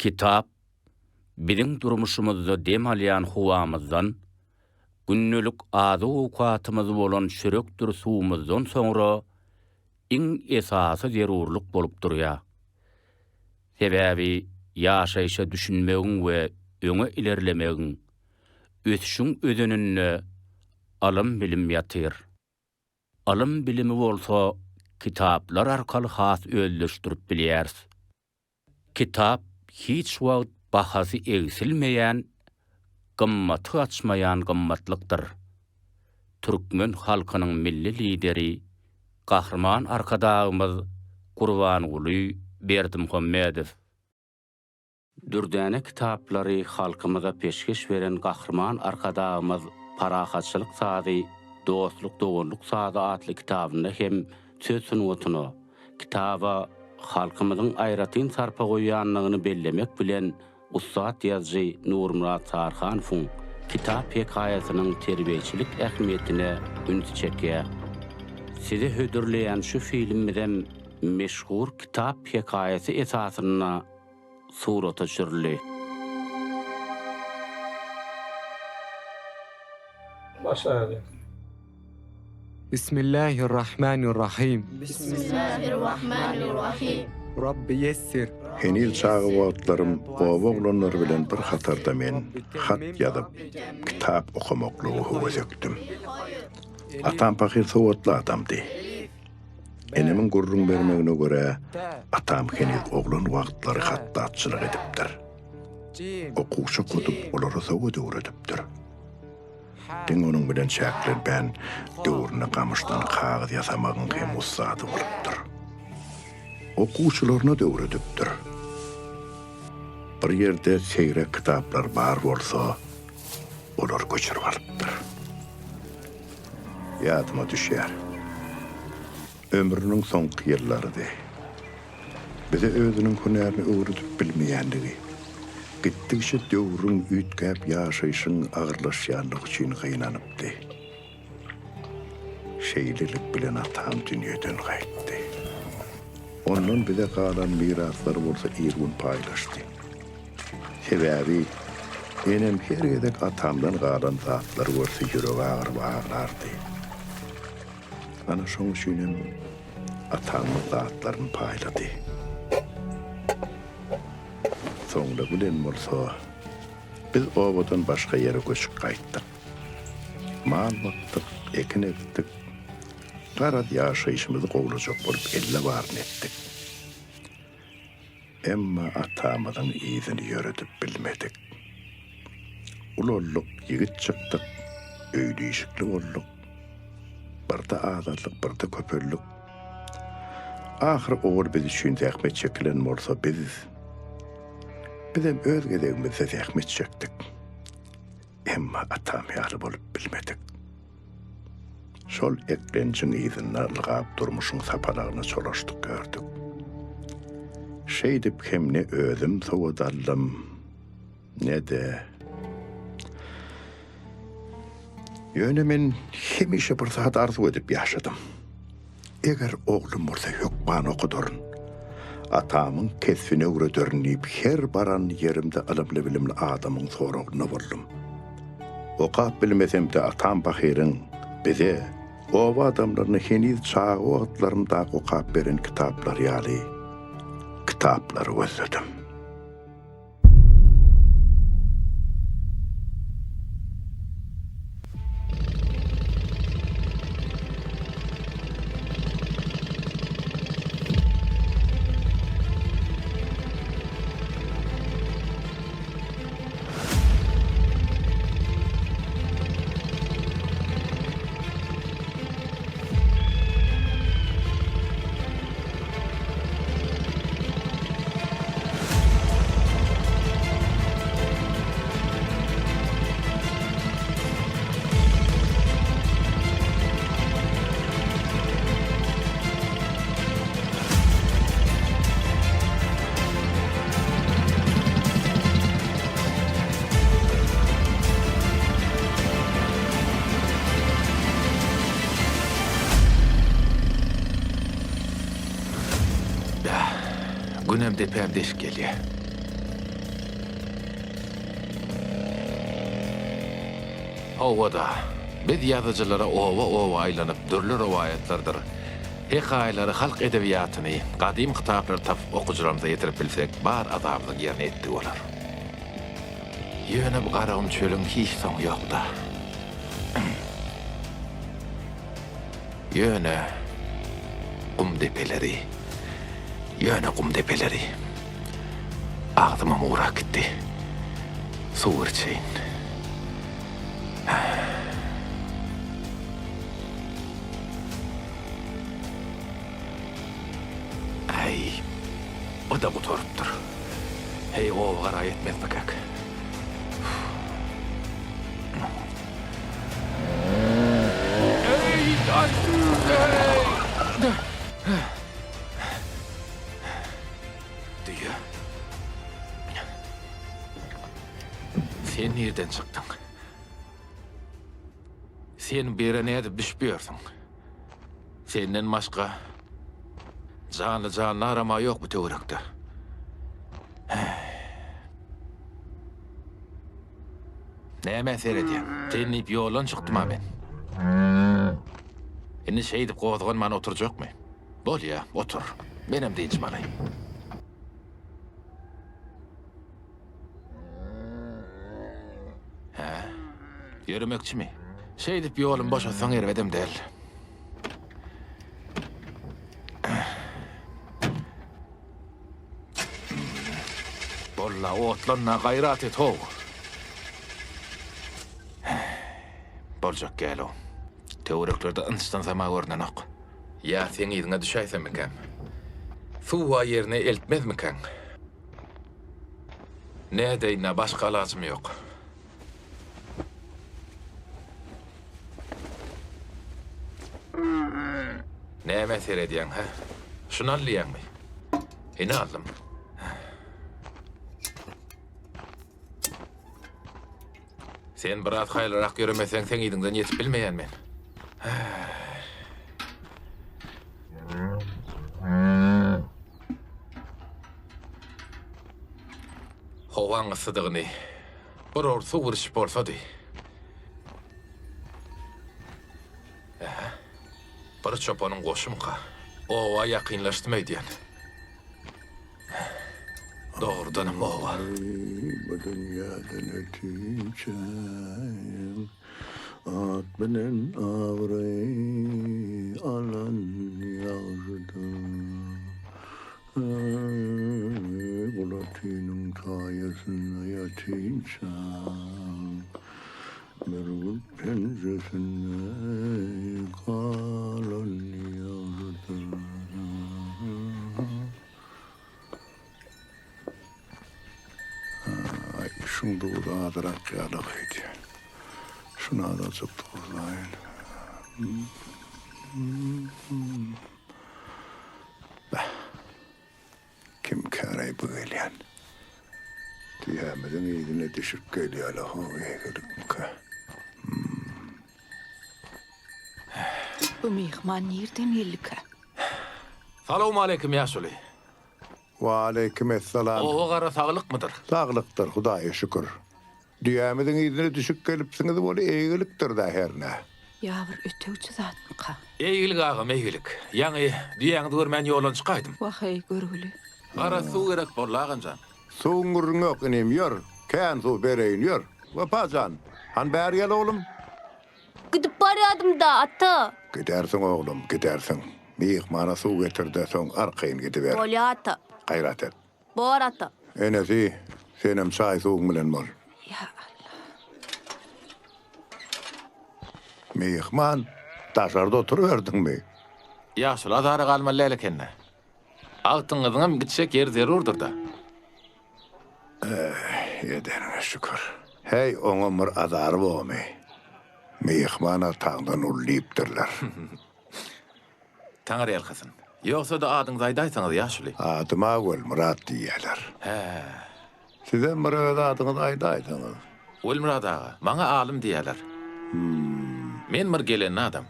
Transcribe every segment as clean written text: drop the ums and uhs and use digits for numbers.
Kitap biziň durmuşymyzda dem alýan howamyzdan, gündelik azyk-owkatymyz bolan çörekdir suwumyzdan soňra iň esasy zerurlyk bolup durýar. Sebäbi ýaşaýşa düşünmegiň we öňe ilerlemegiň, ösüşiň özeninde ylym-bilim ýatyr. Ylym-bilimi bolsa kitaplar arkaly has özleşdirip bilýäris. Kitap hiç wagt bahasy egsilmeýän, gymmaty gaçmaýan gymmatlykdyr. Türkmen halkynyň Milli Lideri Gahryman Arkadagymyz Gurbanguly Berdimuhamedow. Dürdäne kitaplary halkymyza peşgeş beren Gahryman Arkadagymyz Parahatçylyk sazy, dostluk-doganlyk sazy atly kitabynda hem söz sungatyna, kitaba halkymyzyň aýratyn sarpa goýýandygyny bellemek bilen, ussat ýazyjy Nurmyrat Saryhanowyň kitap hekaýasynyň terbiýeçilik ähmiýetine ünsi çekýär. Size hödürleýän şu filmimizem meşhur kitap hekaýasy esasynda surata düşürildi. Başlaýarys. Bismillahirrahmanirrahim. Bismillahirrahmanirrahim. Rabbi ýessir. Heniz çaga wagtlarym oba oglanlary bilen bir hatarda men hat ýazyp, kitap okamaklyga höwesekdim. Atam pahyr sowatly adamdy. Enemiň gürrüň bermegine görä, atam heniz oglan wagtlary hatdatçylyk edipdir. Okuwçy okadyp, olara sowat öwredipdir. Diňe onuň bilen çäklenmän, döwründe gamyşdan kagyz ýasamagyň hem ussady bolupdyr. Okuwçylaryna-da öwredipdir. Bir ýerde seýrek kitaplar bar bolsa, olary göçürip alypdyr. Ýadyma düşýär. Ömrüniň soňky ýyllarydy. Bize özüniň hünärini öwredip bilmeýänligi, gitdigiçe döwrüň üýtgäp ýaşaýşyň agyrlaşýanlygy üçin gynanypdy. Şeýlelik bilen atam dünýeden gaýtdy. Ondan bize galan miraslary bolsa ir-gün paýlaşdy. Sebäbi enem her gezek atamdan galan zatlary görse ýüregi agyryp aglardy. Ana şoň üçinem atamyň zatlaryny paýlady. Soňlugy bilen bolsa biz obadan başga ýere göçüp gaýtdyk. Mal bakdyk, ekin ekdik. Garaz ýaşaýşymyzy gowlajak bolup elle baryny etdik. Emma atamyzyň yzyny ýöredip bilmedik. Ulaldyk, ýigit çykdyk, öýli-işikli bolduk. Birde azaldyk, birde köpeldik. Ahyry owal biz üçin zähmet çekilen bolsa biz, bizem öz gezegimizde zähmet çekdik. Emma atam ýaly bolup bilmedik. Şol eklenjiň yzynda ylgap durmuşyň sapalagyna çolaşdyk ýördük. Şeýdip hem ne özüm sowat aldym, ne-de. Ýöne men hemişe bir zat arzuw edip ýaşadym. Eger oglum bolsa hökman okadaryn. Atamyň kesbini öwrederin diýip her baran ýerimde ylymly-bilimli adamyň soragynda boldum. Okap bilmesem-de atam pahyryň bize, oba adamlaryna heniz çaga wagtlarymdaky okap beren kitaplary ýaly kitaplary gözledim. Bäh, günem depäm deşip gelýä. Hawa-da, biz ýazyjylara oba-oba aýlanyp dürli rowaýatlardyr hekaýalary, halk edebiýatyny, gadym kitaplary tapyp okyjylarymyza ýetirip bilsek, bar azabymyzyň ýerine ýetdigi bolar. Ýöne bu Garagum çölüň hiç soňy ýok-da. Ýöne gum depeleri, ýöne gum depeleri. Agzymam gurak gitdi. Suw bir içeýin. Äý, bu-da gutarypdyr. Heý, oba gara ýetmezmikäk? Düýe. Sen nirden çykdyň? Sen bu ýere nädip düşüp ýörsüň? Senden başga janly jandaram-a ýok bu töwerekde. Nämä seredýäň? Sen diýip ýoldan çykdym-a men. Indi şeýdip gozganman oturjakmy? Bolýa, otur. Menem dynjymy alaýyn. Hä? Ýöremekçimi? Şeýdip ýolumy boşatsaň erbedem däl. Bolla, otlan-da, gaýrat et-how! Boljak gäl-ow. Töwereklerde ynçdan sama görnenok. Ýa seň yzyňa düşäýsemmikäm? Suwa ýerine eltmezmikäň? Nädeýin-ä, başga alajym ýok. Nämä seredýäň, hä? Şuny al diýýäňmi? Ine aldym. Sen biraz haýalrak ýöremeseň, seň yzyňdan ýetip bilmeýän men. Howaň yssydygyny bir owurt suw bir içip bolsady. Ähä. Bir çopanyň goşumyka? Oba ýakynlaşdym öýdýän. Dogrudanam oba. Bu dünýäden ötünçäm, At bilen abraý alan ýagşydyr. Gulatynyň saýasynda ýatynçaň, Bürgüt penjesinde galan ýagşydyr. Aý, şuň duzy azyrak ýaly öýdýän. Şuny azajyk duzlaýyn. Beh. Kimkäraý bu gelýän? Düýämiziň yzyna düşüp gelýär-le, how, eýgilikmikä? Bu myhman nirden geldikä? Salowmaleýkim, ýaşuly. Waleýkim essalam. Oba-gara saglykmydyr? Saglykdyr, Hudaýa şükür. Düýämiziň yzyna düşüp gelipsiňiz weli eýgilikdir-dä hernä. Ýa bir ötegçi zatmyka? Eýgilik agam, eýgilik. Ýaňy düýäňizi görmän ýoldan çykaýdym. Wah-eý, görgüli. Gara suw gerek boldy, agam jan. Suwuň gürrüňi ýok, inim, ýör, kän suw bereýin, ýör. Wepa jan, hany bäri gel, oglum. Gidip barýadym-da, ata. Gidersiň, oglum, gidersiň. Myhmana suw getir-de, soň arkaýyn gidiber. Bolýa, ata. Gaýrat et. Bor ata. Enesi, senem çaý-suwuň bilen bol. Ýa Alla. Myhman, daşarda oturyberdiňmi? Ýaşuly azara galmaly däl eken-dä. Agtygyňyzyňam gitjek ýeri zerurdyr-da. Eh, edeniňe şükür. Häý, oňam bir azary bormy? Myhman ataňdan uly diýipdirler. Taňry ýalkasyn. Ýogsa-da adyňyzy aýdaýsaňyz, ýaşuly. Adyma Welmyrat diýýäler. Hä. Sizem bir öz adyňyzy aýdaýsaňyz. Welmyrat aga, maňa Alym diýýäler. Men bir gelenli adam.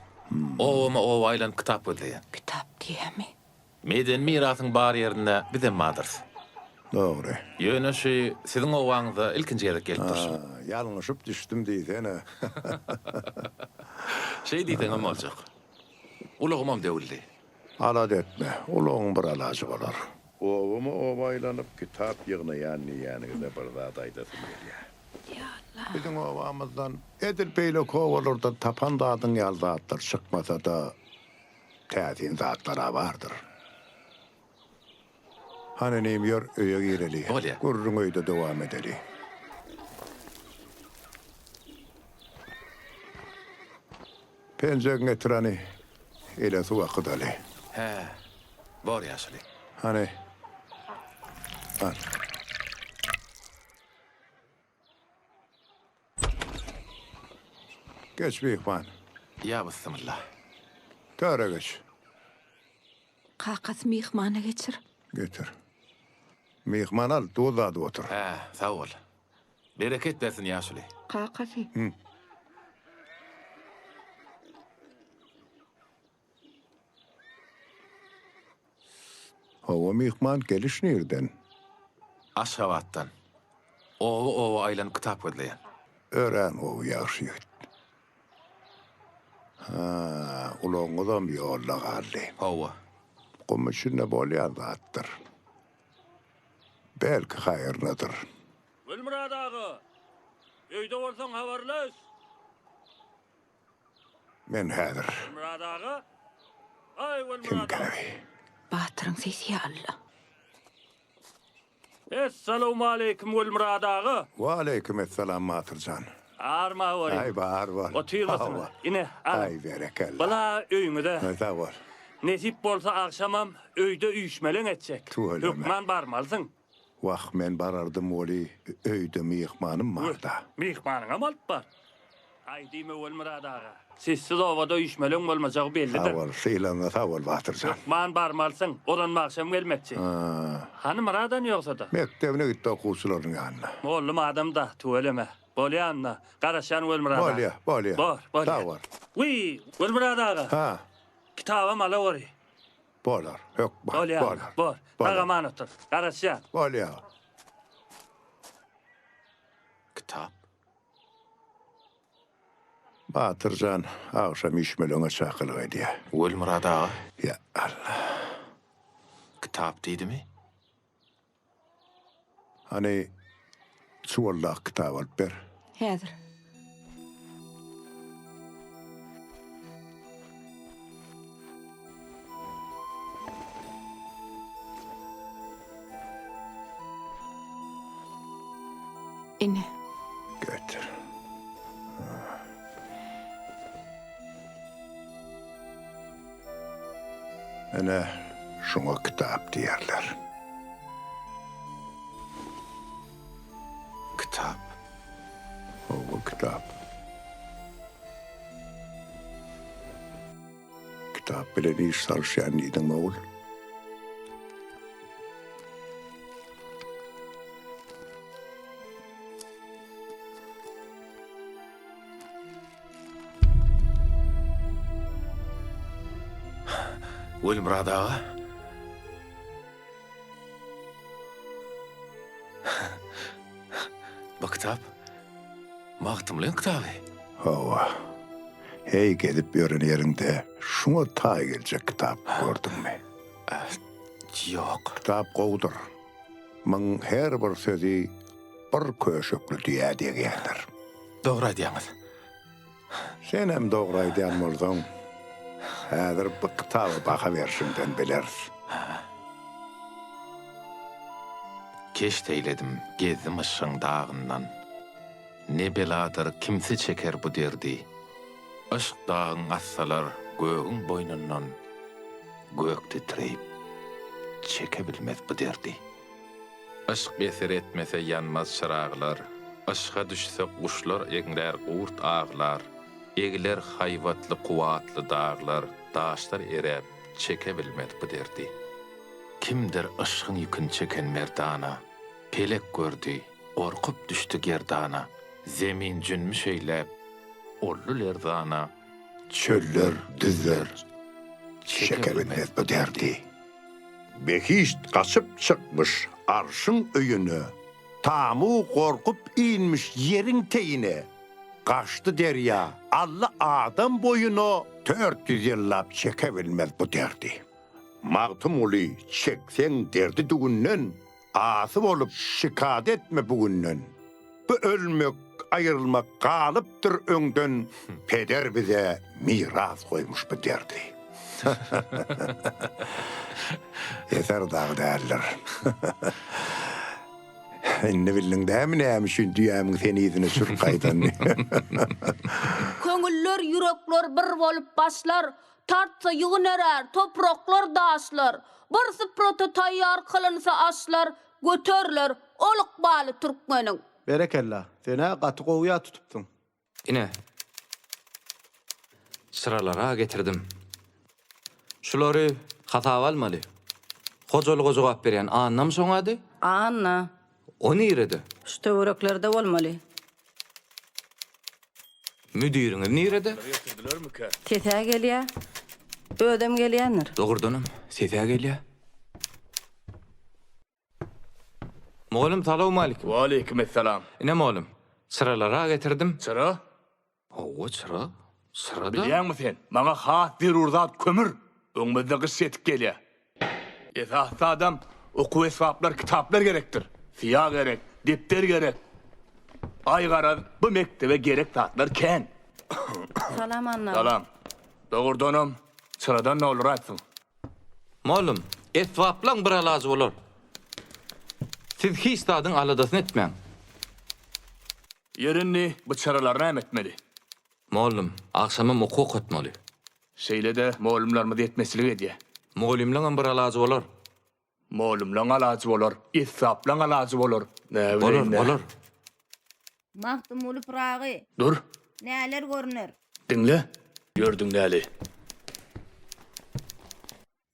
Obama-oba aýlanyp kitap gözleýän. Kitap diýýämi? Medeni mirasyň bar ýerinde bizem bardyrys. Dogry. Ýöne şu siziň obaňyza ilkinji gezek gelip durşum. Ha, ýalňyşyp düşdüm diýsene. Şeý diýseňem boljak. Ulagymam döwüldi. Alada etme, ulagyň bir alajy bolar. Obama-oba aýlanyp kitap ýygnaýan diýýäniňize bir zat aýdasym gelýär. Ýa Allah. Biziň obamyzdan edil beýleki obalardan tapan zadyň ýaly zatlar çykmasa-da, täsin zatlar-a bardyr. Hany inim, ýör, öýe gireli. Bolýa. Gürrüňi öýde dowam edeli. Penjegiňi getir hany, ile suw akydaly. Hä, bor ýaşuly. Hany, al. Geç myhman. Ýa bysmylla. Töre geç. Kakasy myhmana geçir. Getir. Myhman al, duz dadyp otur. Hä, sag bol. Bereket bersin ýaşuly. Kakasy. Hawa myhman geliş nirden? Aşgabatdan. Oba-oba aýlanyp kitap gözleýän. Örän gowy ýagşy ýigit. Ha, ulagyňyzam ýolda galdy. Hawa. Gum içinde bolýan zatdyr. Belki haýrynadyr. Gülmyrat aga, öýde bolsaň habarlaş. Men häzir. Gülmyrat aga? Aý, Gülmyrat Kim aga. käbi? Batyryň sesi ýaly-la. Essalawmaleýkim Gülmyrat aga. Waleýkim essalam Batyr jan. Arma bolyň. Aý bar bol. Otyrmasyňyz. Ine, alyň. Aý berekella. Bala öýüňize. Aý sag bol. Nesip bolsa agşamam öýde üýşmeleň etjek. Tüweleme. Hökman barmalysyň. Wah, men barardym weli, öýde myhmanym bar-da. Myhmanyňam alyp bar. Aý diýme Welmyrat aga. Sizsiz obada üýşmeleň bolmajagy bellidir. Sag bol, sylagyňa sag bol, Batyr jan. Hökman barmalysyň, ozan agşam gelmekçi. Hany Myradan ýogsa-da? Mekdebine gitdi okuwçylarynyň ýanyna. Mollum adam-da, tüweleme. Bolýa onda, garaşýan Welmyrat aga. Bolýa, bolýa. Bor, bolýa. Sag bol. Wiý, Welmyrat aga. Ha. Kitabam alaweri. Bolar, hökman, Bolýa, bolar. bor. Bolar. Sag-aman otur. Garaşýan. Bolýa. Kitap. Batyr jan agşam üýşmeleňe çakylyk edýä. Welmyrat aga. Ýa Alla. Kitap diýdimi? Hany, çuwaldaky kitaby alyp ber. Häzir. Ine. Getir. Ine, şuňa kitap diýerler. Kitap? Hawa, kitap. Kitap bilen iş salyşýan diýdiňmi, ogul? Welmyrat aga. Bu kitap Magtymgulyň kitaby. Hawa. Heý, gezip ýören ýeriňde şuňa taý geljek kitap gördüňmi? Ýok. Kitap gowudyr. Myň her bir sözi bir köşekli düýä degýändir. Dogry aýdýaňyz. Senem dogry aýdýan bolsaň, häzir bu kitaba baha berşiňden bileris. Keşt eýledim, gezdim yşgyň dagyndan. Ne beladyr, kimse çeker bu derdi. Yşk dagyň atsalar gögüň boýnundan, Gök titreýip, çeke bilmez bu derdi. Yşk eser etmese ýanmaz çyraglar, Yşga düşse guşlar eňrär, gurt aglar, Egiler haýbatly, kuwwatly daglar, Daşlar eräp, çeke bilmez bu derdi. Kimdir yşgyň ýükün çeken merdana, Pelek gördi, gorkup düşdi gerdana, Zemin jünbüş eýläp, oldy lerzana, Çöller, düzler çeke bilmez bu derdi. Behişt gaçyp çykmyş. Arşyň öýüne, Tamu gorkup inmiş ýeriň teýine. Gaçdy derýa, aldy adam boýuna, 400 ýyllap çekebilmez bu derdi. Magtymguly, çekseň derdi dügünden, Asy bolup şikat etme bu günden. Bu ölmek, aýrylmak galypdyr öňden, Peder bize miras goýmuş bu derdi. Eser dagy däldir. Indi bildiň dämi näme üçin düýämiň seni yzyna sürüp gaýdanyny? Köňüller, ýürekler bir bolup başlar, Tartsa ýygyn erär, topraklar, daşlar. Bir suprata taýýar kylynsa aşlar, Göteriler ol ykbaly türkmeniň. Berekella, sen-ä gaty gowy ýat tutupsyň. Ine, çyralara getirdim. Şulary hasaba almaly. Hojalyga jogap berýän Annamy şoň ady? Anna. O nirede? Şu töwereklerde bolmaly. Müdiriňiz nirede? Sesä gelýä. Özem gelýändir. Dogrudanam, sesä gelýä. Mugallym salowmalikim. Waleýkimessalam. Ine mugallym, çyralara getirdim. Çyra? Hawa, çyra. Çyra-da. Bilýäňmi sen, maňa has zerur zat kömür. Öňümizde gyş ýetip gelýär. Esasy zadam okuw esbaplar, kitaplar gerekdir. Syýa gerek, depder gerek. Aý garaz, bu mekdebe gerek zatlar kän. Salam Anna. Salam. Dogrudanam, çyradan dolduraýypsyň. Mollum, esbaplaň bir alajy bolar. Siz hiç zadyň aladasyny etmäň. Ýeri indi bu çyralary näme etmeli? Mollum, agşamam okuw okatmaly. Şeýle-de mollumlarymyz ýetmezçilik edýär. Mugallymlaňam bir alajy bolar. Mollumlaň alajy bolar, esbaplaň alajy bolar. Bolar, Näbileýin-dä. bolar. Magtymguly Pyragy. Dur. Näler görüner? Diňle. Ýör diňläli.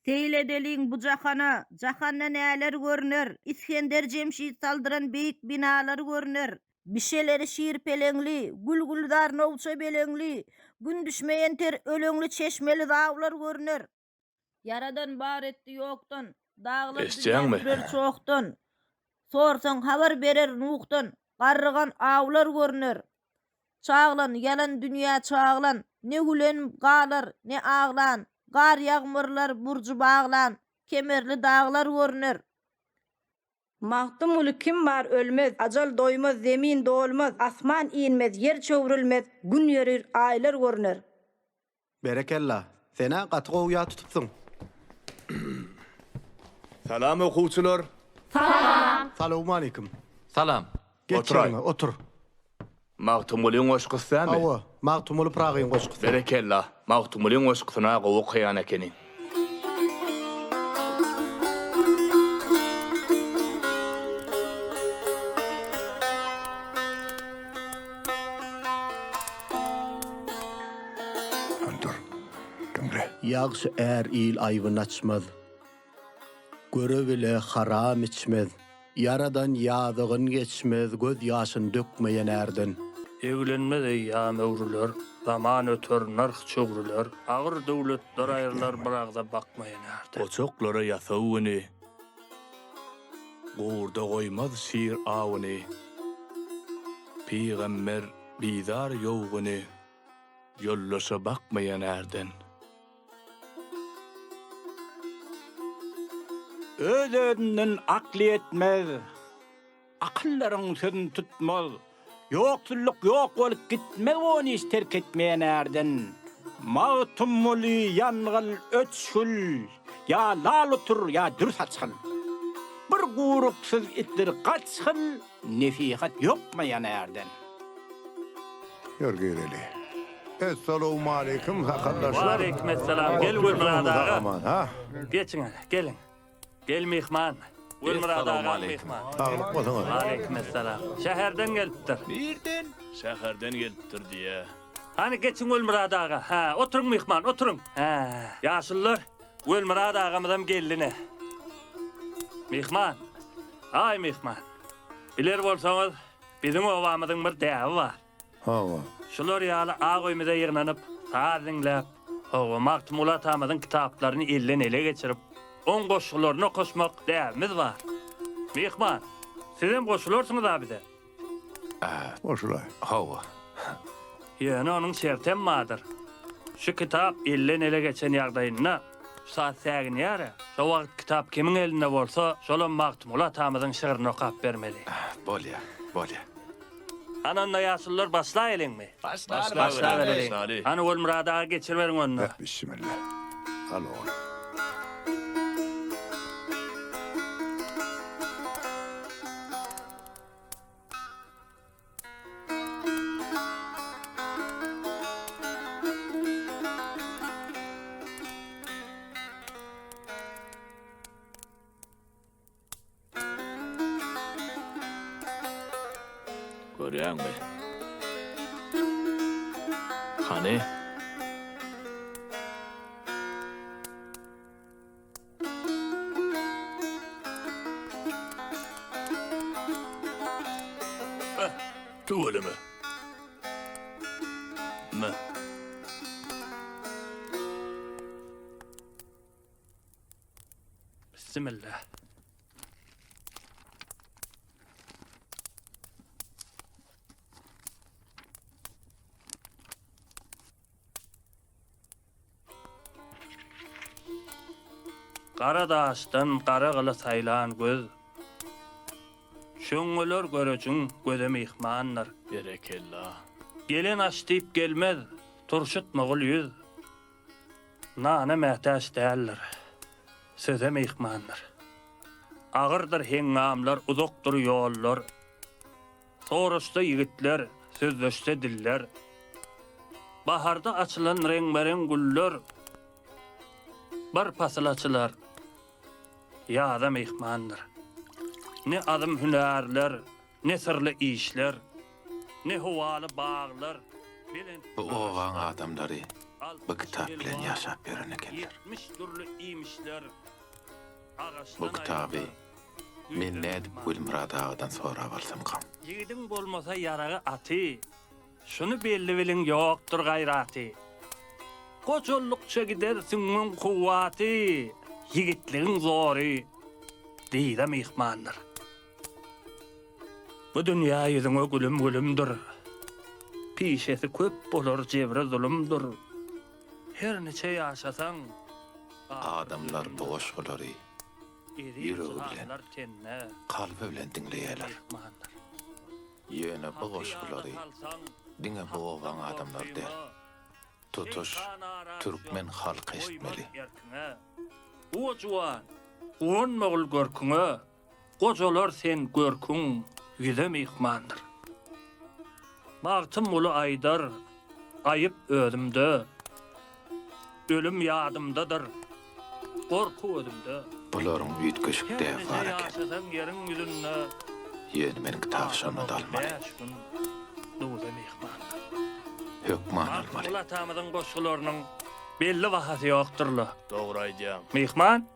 Seýil edeliň bu jahana, Jahanda näler görüner? Isgender Jemşit saldyran beýik binalar görüner. Bişeleri şir-peleňli, gül-gülzar nowça beleňli, Gün düşmeýen ter öleňli çeşmeli zawlar görüner. Ýaradan bar etdi ýokdan, Daglar dünýä Eşitýäňmi? sürer çohdan. Sorsaň habar berer Nuhdan, Garrygan awlar görüner. Çaglan, ýalan dünýä çaglan, Ne gülen galar, ne aglan, Gar ýagmyrlar burjy baglan, Kemerli daglar görüner. Magtymguly kim bar ölmez, Ajal doýmaz, zemin dolmaz, Asman inmez, ýer çöwrülmez, Gün ýörir, aýlar görüner. Berekella, sen-ä gaty gowy ýat tutupsyň. Salam okuwçylar. Salam. Salowmaleýkim. Salam. Geç Oturaý. ýeriňe, otur. Magtymgulyň goşgusy dämi? Hawa, Magtymguly Pyragyň goşgusy. Berekella, Magtymgulyň goşgusyna gowy okaýan ekeniň. Dur, diňle. Ýagşy är il aýbyn açmaz. Göre bile haram içmez. Ýaradan ýazygyn geçmez göz ýaşyn dökmeýen ärden. Eglenmez eýýam öwrüler, Zaman öter, nyrh çöwrüler, Agyr döwletler aýrylar bir agza bakmaýan ärden. Goçaklara ýasaw güni, Gurda goýmaz şir awuny, Pygamber bizar ýow güni, Ýoldaşa bakmaýan ärden. Öz-özünden akly ýetmez, Akyldaryň sözün tutmaz. Ýoksullyk ýok bolup gitmez On iş terk etmeýän ärden. Magtymguly ýangyl öçgül, Ýa lal otur, ýa dür saçgyl. Bir guruksyz itdir gaçgyl, Nesihat ýokmaýan ärden. Ýör gireli. Essalawmaleýkim sakaldaşlar. Waleýkimessalam. Gel Gülmyrat aga. Geçiň hany, geliň. Gel myhman. Gülmyrat aga myhman. Saglyk bolsun. Waleýkimessalam. Şäherden gelipdir. Nirden? Şäherden gelipdir diýýä. Hany geçiň Gülmyrat aga. Hä, oturyň myhman, oturyň. Hä, ýaşulular, Gülmyrat agamyzam geldi ine. Myhman. Aý myhman. Biler bolsaňyz, biziň obamyzyň bir däbi bar. Hawa. Şular ýaly ak öýümize ýygnanyp, saz diňläp, hawa, Magtymguly atamyzyň kitaplaryny elden-ele geçirip, oň goşgularyny okaşmak däbimiz bar. Myhman, sizem goşularsyňyz-a bize. Goşulaý. Hawa. Ýöne onuň şertem bardyr. Şu kitap elden-ele geçen ýagdaýynda, şu saat säginýär-ä. Şo wagt kitap kimiň elinde bolsa, şolam Magtymguly atamyzyň şygryny okap bermeli. Bolýa, bolýa. Hany onda ýaşulular başlaýalyňmy? Başlaly. Başlabereli. Hany Welmyrat aga geçiriberiň onda. Bismilla. Al ogul. Görýäňmi? Hany? Tüweleme. Me. Bismillah. Gara daşdan gara gyly saýlan göz, Çöňňeler görejiň göze myhmandyr. Berekella. Gelen aş diýip gelmez, turşutmagyl ýüz, Nana mätäç däldir, söze myhmandyr. Agyrdyr heňňamlar, uzakdyr ýollar, Soraşsa ýigitler, sözleşse diller. Baharda açylan reňbe-reň güller Bir pasyl açylar, ýaza myhmandyr. Ne azym hünärler, ne syrly işler, Ne howaly baglar, belent Bu obaň adamlary bu 60 kitap bilen elwan, ýaşap ýören ekenler. 70 dürli iýmişler, Bu Agaçdan kitaby aýaklar, men güýzde nädip myhmandyr. Welmyrat agadan sorap alsamkam? Ýigidiň bolmasa ýaragy aty, Şuny belli biliň ýokdur gaýraty. Gojallykça gider süňňüň kuwwaty, Ýigitligiň zory dyza myhmandyr. Bu dünýä ýüzüňe gülüm-gülümdir, Pişesi köp bolar jebri zulumdyr. Her niçe ýaşasaň, ahyr Adamlar bu ölümdir. goşgulary Eziz ýüregi bilen, janlar tende kalby bilen diňleýärler. myhmandyr. Ýöne bu Haky ýada goşgulary salsaň, diňe bu Hakdan obaň adamlary däl, gorkyňa, tutuş Şeýtan ara türkmen düşer, halky goýmaz eşitmeli. erkiňe. O juwan, guwanmagyl görküňe, Gojalar sen görküň ýüze myhmandyr. Magtymguly aýdar, Aýyp özümde, Ölüm ýadymdadyr, gorky gözümde. Bularyň üýtgeşik Her däbi nije bar eken. ýaşasaň ýeriň ýüzünde, Ýöne men kitaby şonda-da Adamogly almaly. bäş gün duza myhmandyr. Hökman almaly. Magtymguly atamyzyň goşgularynyň belli bahasy ýokdur-la. Dogry aýdýaň. Myhman,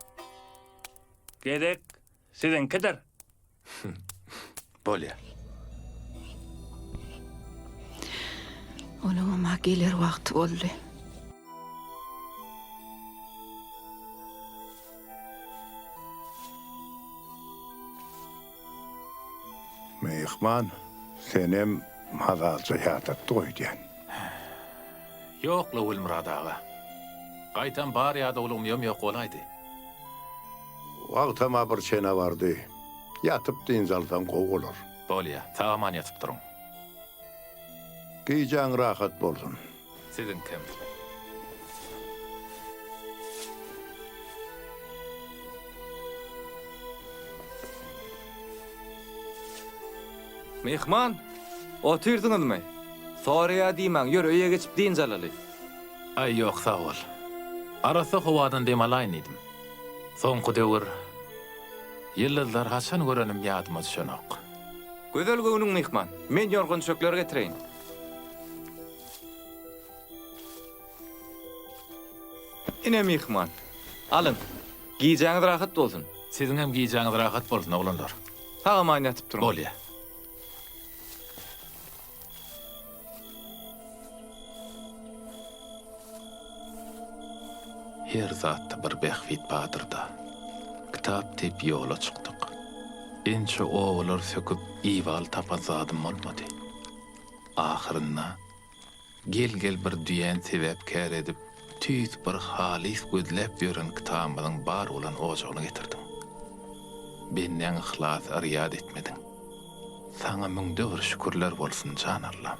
gezek siziňkidir. Bolýa. Onuňam-a geler wagty boldy. Myhman, senem mazalyja ýadatdyk öýdýän. Ýok-la, Welmyrat aga. Gaýtam bar ýadawlygym ýom-ýok bolaýdy. Wagtam-a bir çene bardy. Ýatyp dynç alsaň gowy bolar. Bolýa, sag-aman ýatyp duruň. Gijäň rahat bolsun. Siziňkem. Myhman, otyrsyňyzmy? Soraýa diýmäň, ýör öýe geçip dynç alaly. Aý ýok sag bol. Arassa howadan dem alaýyn diýdim. Soňky döwür ýyldyzlary haçan görenim ýadyma düşenok. Gözel göwnüň myhman. Men ýorgan-düşekleri getireýin. Ine myhman. Alyň. Gijäňiz rahat bolsun. Siziňem gijäňiz rahat bolsun oglanlar. Sag-aman ýatyp duruň. Bolýa. Her zatda bir bähbit bardyr-da. Kitap diýip ýola çykdyk. Ençe obalar söküp ibaly tapan zadym bolmady. Ahyrynda gel-gel bir düýäni sebäpkär edip, tüýs bir halys gözläp ýören kitabymyzyň bar bolan ojagyny getirdiň. Bendäň yhlasy yrýat etmediň. Saňa müňde bir şükürler bolsun, jan Allam!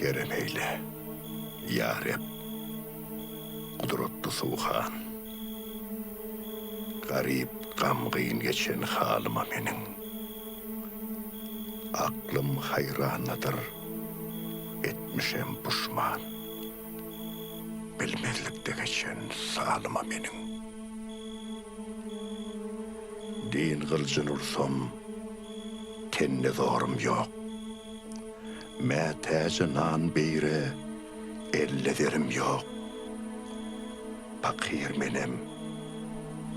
Kerem eýle, ýa Reb, gudratly Suhan. Garyp, gamgyn geçen halyma meniň. Aklym haýrandadyr, etmişem puşman. Bilmezlikde geçen salyma meniň. Din gyljyn ursam, tende zorum ýok. Mätäje nan beýre elde zerim ýok. Pakyr menem,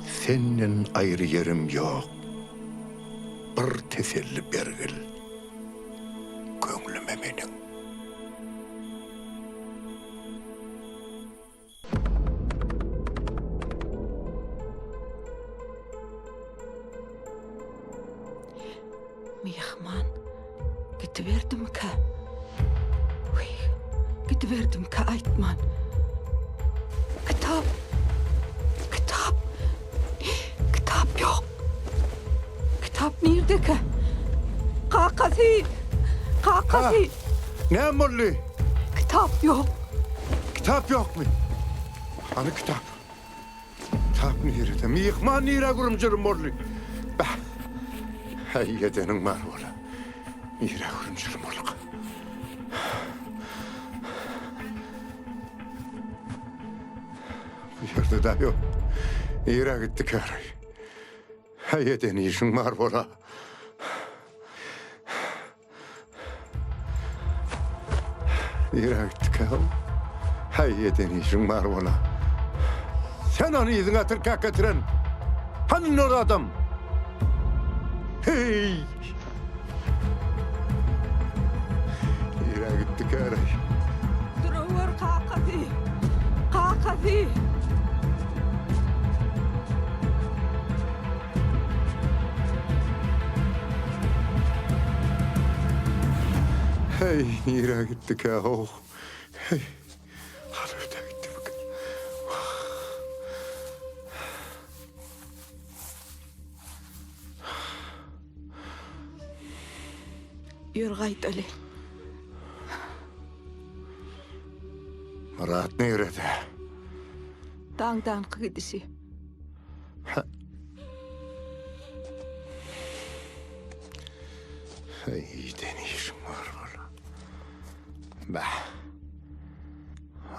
senden aýry ýerim ýok. Bir teselli bergil köňlüme meniň. Myhman gidiberdimikä? Wiý, gidiberdimikä aýtman. Kitap, kitap, kitap ýok. Kitap nirdekä? Kakasy! Kakasy! Näme boldy? Kitap ýok. Kitap ýokmy? Hany kitap? Kitap nirede? Myhman nirä gürüm-jürüm boldy? Bäh! Äý, edeniň bar bola. Nirä gürüm-jürüm bolduka? Bu ýerde-dä ýok. Nirä gitdikäraý? Äý, eden işiň bar bola. Nirä gitdikä ol? Häý, eden işiň bar bola. Sen ony yzyňa tirkäk getiren. Hany ol adam? Heý! Nirä gitdikä-reý? Durawur, kakasy! Kakasy! Heý, nirä gitdikä, how? Heý, haly öte gitdimikä? Wah! Ýör gaýdaly. Myrat nirede? Daňdanky gidişi. Eden işiň bar bola. Bah.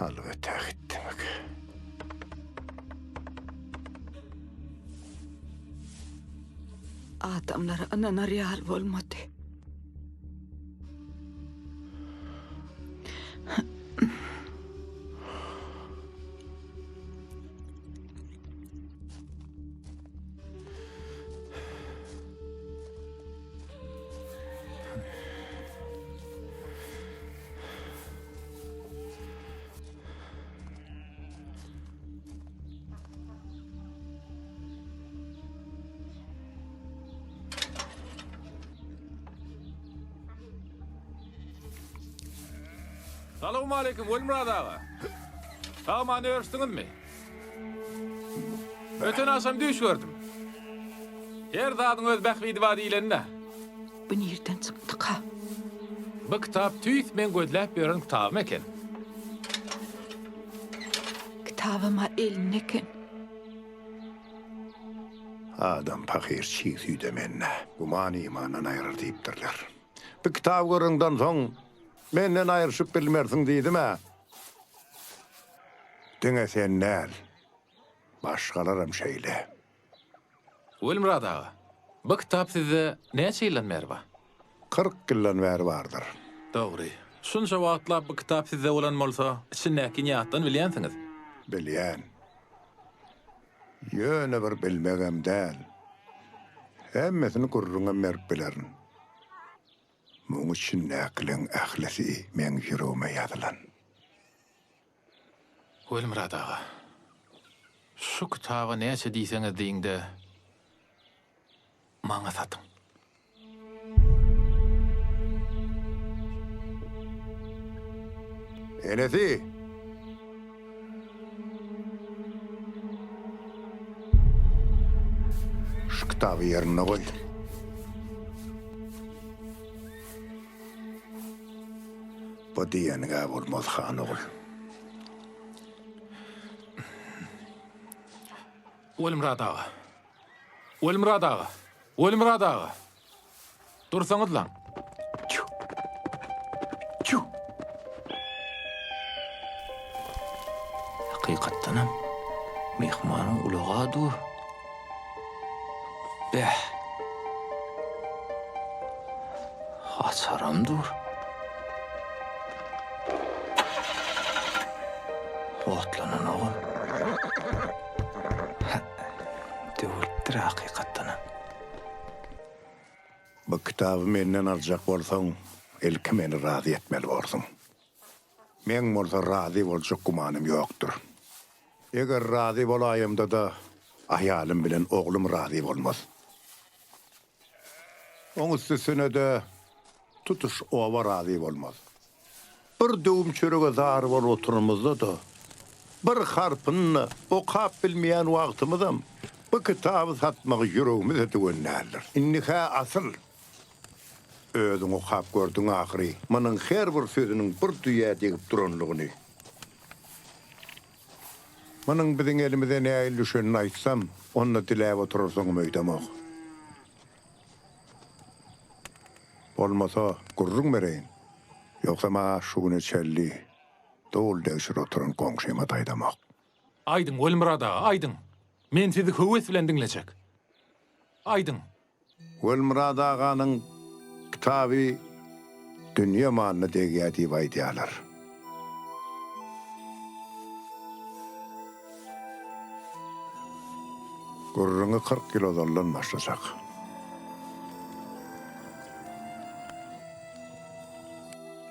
Alyp ötä gitdimek. Adamlara ynanar ýaly bolmady. Salowmaleýkim, Welmyrat aga. Sag-aman örüşdiňizmi? Öten agşam düýş gördüm. Her zadyň öz bähbidi bar diýleni-dä. Bu nirden çykdyka? Bu kitap tüýs meň gözläp ýören kitabym eken. Kitabam-a elinde eken. Adam pahyr çig süýde mende, güman imandan aýyrar diýipdirler. Bu kitaby göreňden soň menden aýryşyp bilmersiň diýdim-ä. Diňe sen däl, başgalaram şeýle. Welmyrat aga, bu kitap sizde näçe ýyldan bäri bar? 40 ýyldan bäri bardyr. Dogry. Şunça wagtlap bu kitap sizde bolan bolsa, içindäkini ýatdan bilýänsiňiz. Bilýän. Ýöne bir bilmegem däl. Hemmesini gürrüňem berip bilerin. Muň içindäkileň ählisi meň ýüregime ýazylan. Welmyrat aga, şu kitaba näçe diýseňiz diýiň-de, maňa satyň. Enesi! Şu kitaby ýerinde goý. Bu diýeniň-ä bolmaz, han ogul. Welmyrat aga! Welmyrat aga! Welmyrat aga! Dursaňyzlaň! Çüw! Çüw! Hakykatdanam, myhmanyň ulagy-a dur. Beh! Haçaram dur. Otlananogam. Hä, döwülipdir hakykatdanam. Bu kitaby menden aljak bolsaň, ilki meni razy etmeli borsuň. Meň bolsa razy boljak gümanym ýokdur. Eger razy bolaýamda-da, aýalym bilen oglum razy bolmaz. Oň üstesine-de, tutuş oba razy bolmaz. Bir döwüm çörege zar bolup oturanymyzda-da, bir harpyny-da okap bilmeýän wagtymyzam bu kitaby satmagy ýüregimize düwen däldir. Indi-hä asyl, özüň okap gördüň ahyry, munuň her bir sözüniň bir düýä degip duranlygyny. Munuň biziň elimize nähili düşenini aýtsam, onda diläp oturarsyňam öýdemok. Bolmasa, gürrüň bereýin. Ýogsam-a şu güne çenli dowul degşir oturan goňşyma-da aýdamok. Aýdyň, Welmyrat aga, aýdyň. Men sizi höwes bilen diňlejek. Aýdyň. Welmyrat aganyň kitaby dünýe malyna degýär diýip aýdýarlar. Gürrüňi 40 ýyl ozaldan başlajak.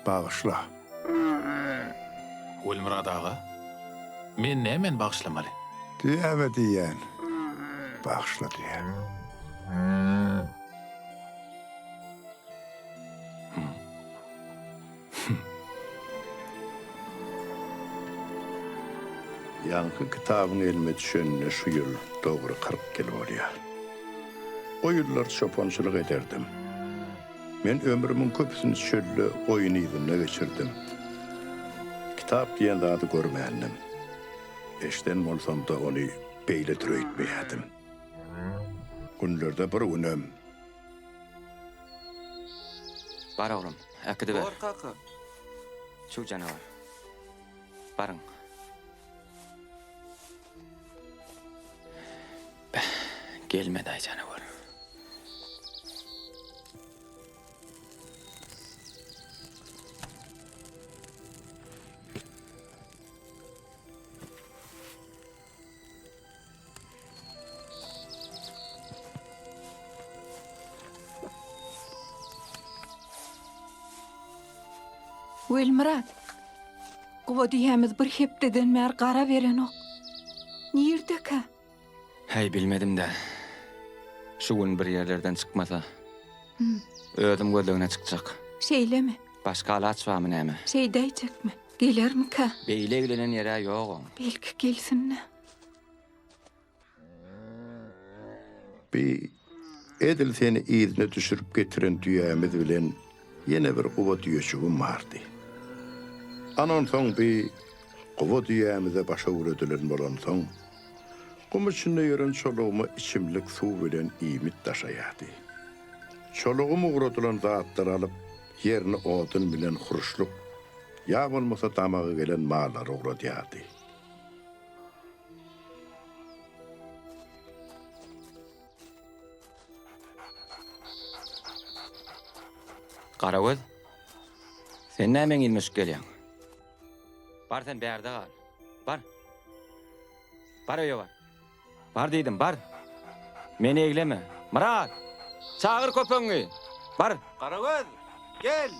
Bagyşla. Welmyrat aga, men nämeni bagyşlamaly? Düýäme diýýän. Bagyşla düýe. Ýaňky kitabyň elime düşenine şu ýyl dogry 40 ýyl bolýar. O ýyllar çopançylyk ederdim. Men ömrümiň köpüsini çölde goýun yzynda geçirdim. Kitap diýen zady görmändim. Eşiden bolsam-da ony beýledir öýtmeýärdim. Günlerde bir günem. Bar oglum, äkidiber. Bor kaka. Çüw janawar. Baryň. Beh, gelmedi-aý janawar. Welmyrat, guba düýämiz bir hepdeden bäri gara berenok. Nirdekä? Häý, bilmedim-dä. Şu gün bir ýerlerden çykmasa, özüm gözlegine çykjak. Şeýlemi? Başga alaç barmy näme? Şeýdäýjekmi? Gelermikä? Beýle eglenen ýer-ä ýok oň. Belki gelsin-dä. Bi edil seni yzyna düşürip getiren düýämiz bilen ýene bir guba düýejigim bardy. Ana onsoň bi guba düýämize baş öwredilen bolansoň, gum içinde ýören çolugyma içimlik suw bilen iýmit daşaýardy. Çolugym ugradylan zatlary alyp, ýerine odun bilen huruşlyk, ýa bolmasa damagy gelen mallary ugradýardy. Garagöz, sen näme meň ilmeşik gelýäň? Bar sen bärde gal. Bar. Bar öýe bar. Bar diýdim, bar. Meni egleme. Myrat! Çagyr köpegiňi. Bar. Garagöz, gel!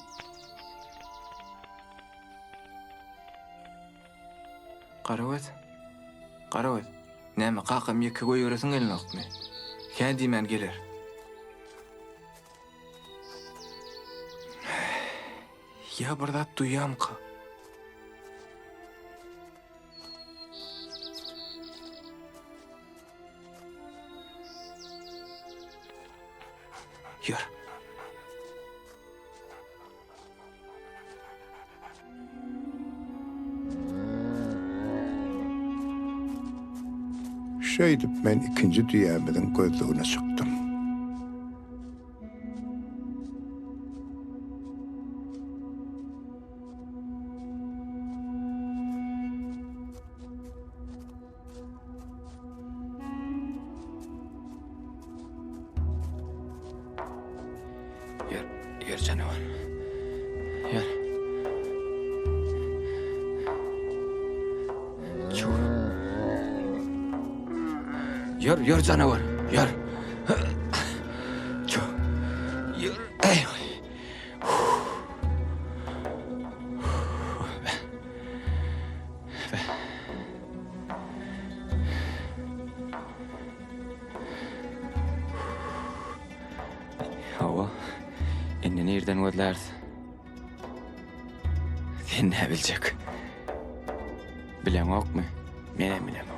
Garagöz, Garagöz, näme kakamy ýeke goýberesiň gelenokmy? Hä diýmän geler. Ýa bir zat duýýamyka? Ýör. Şeýdip men ikinji düýämiziň gözlegine çykdym. Ýör, ýör janawar. Ýör. Çur. Ýör, ýör janawar. Ýör. Çur. Ýör. Ey. Hawa, indi nirden gözläris? Sen nä biljek? Bileňokmy? Menem bilemok.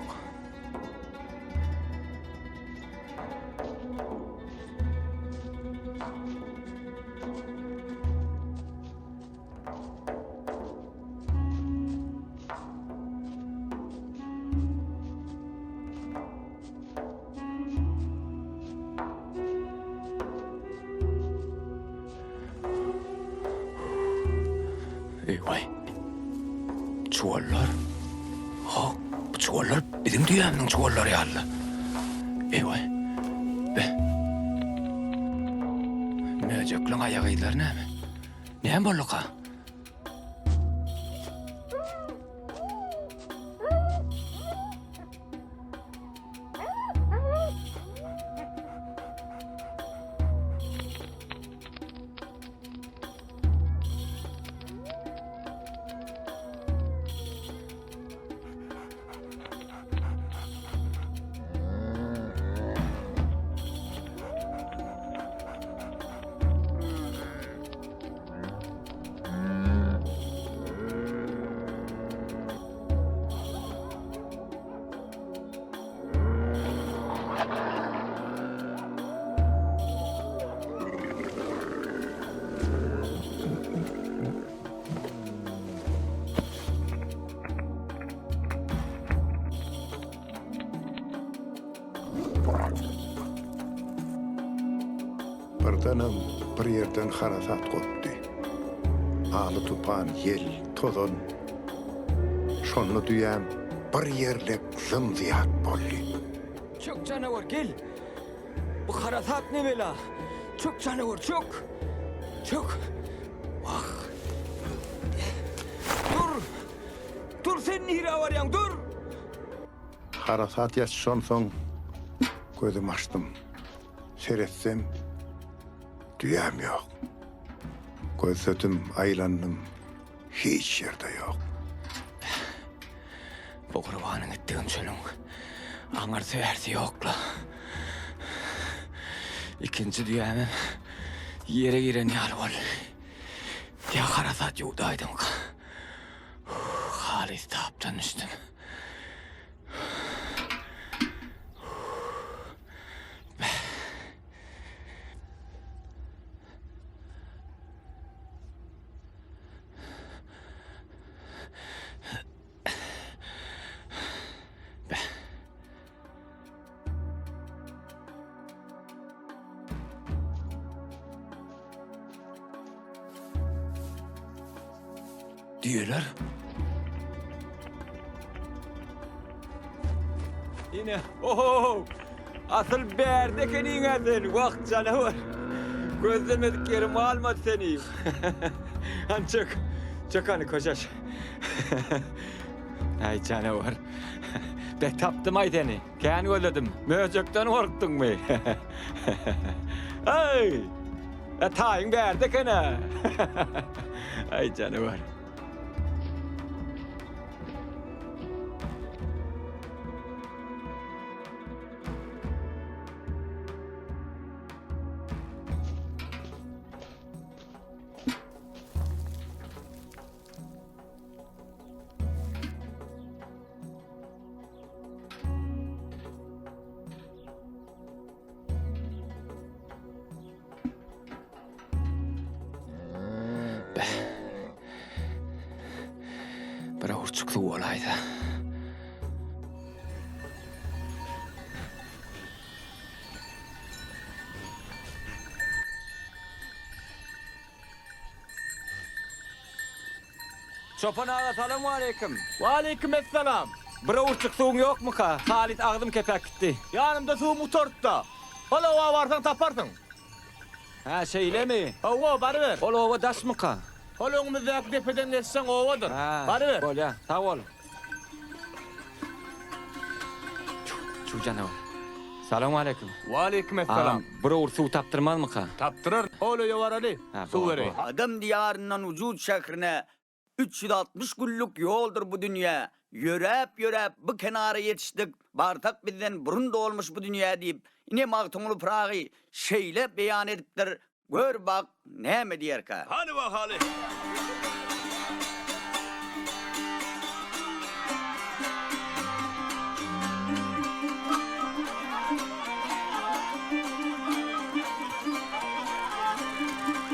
Eý-waý. Çuwallar. Hok, bu çuwallar biziň düýämiziň çuwallary ýaly. Eý-waý. Be. Möjekliň aýak yzlary näme? Näme bolduka? Birdenem bir ýerden harasat gopdy. Aly-tupan, ýel, tozan. Şonda düýäm bir ýerlek zym-zyýat boldy. Çök janawar, gel! Bu harasat ne bela? Çök janawar, çök! Çök! Wah! Dur! Dur, sen nirä barýaň, dur! Harasat ýatyşansoň gözümi açdym. Seretsem, düýäm ýok. Gözledim, aýlandym, hiç ýerde ýok. Bu gurbanyň etdigim çölüň aňyrsy-bärsi ýok-la. Ikinji düýämem ýere giren ýaly boldy. Ýa harasat ýuwdaýdymyka? Halys tapdan düşdüm. Düýeler. Ine, oho! Asyl bärde ekeniň-ä sen, wah, janawar! Gözlemedik ýerim galmady seni. Hany çök. Çök hany köşeş. Aý janawar. Be tapdym-aý seni. Kän gözledim. Möjekden gorkduňmy? Aý! E taýyň bärde eken-ä. Aý janawar. Beh. Bir owurçyk suw bolaýsa. Çopan aga salowmaleýkim. Waleýkim essalam. Bir owurçyk suwuň ýokmuka? Halys agzym kepäp gitdi. Ýanymda suwum gutardy-da. Hol oba barsaň taparsyň. Hä, şeýlemi? Hawa, baryber. Ol oba daşmyka? Hol öňümizdäki depeden geçseň obadyr. Hä, Baryber. bolýa. Sag bol. Çuw janawar. Salowmaleýkim. Waleýkim essalam. Agam, bir owurt suw tapdyrmazmyka? Tapdyrar. Hol öýe baraly, Hä, suw bor, bereýin. bor. Adam diýaryndan wujud şährine 360 günlük ýoldur bu dünýä, Ýöräp-ýöräp bu kenara ýetişdik, Barsak bizden burun dolmuş bu dünýä diýip, ine Magtymguly Pyragy şeýle beýan edipdir, gör bak näme diýerkä. Hany bakaly.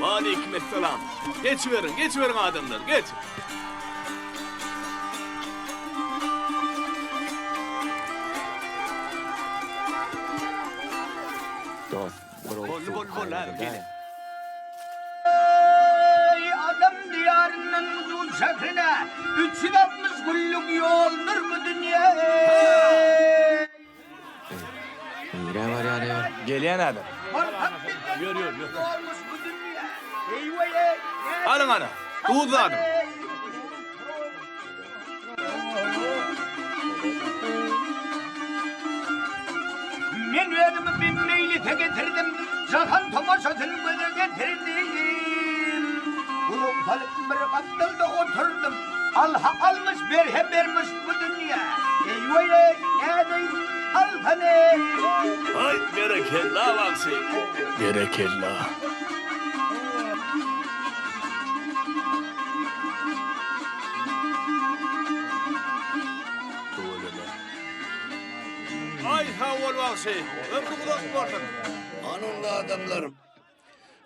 Waleýkim essalam. Geçiberiň, geçiberiň adamlar, geç. Dost, bir owurt Boldy, suw boldy, boldy, häzir gelýän. Eý, adam diýaryndan uzun şährine, 360 günlük ýoldur bu dünýe. Nirä barýar ýa? Gelýän häzir. Ýör, ýör, ýör. Alyň ana, duz dadyň. Men özümi bir meýlise getirdim, Jahan tomaşasyn göze getirdim. Gulak salyp bir gapdalda oturdym, Alha almyş, berhe bermiş bu dünýä. Eý-weý-eý, nädeýin, alsana-eý. Aý, berekella, bagşy. Berekella. Tüweleme. Aý, sag bol, bagşy. Ömrüň uzak bolsun. Hany onda adamlar,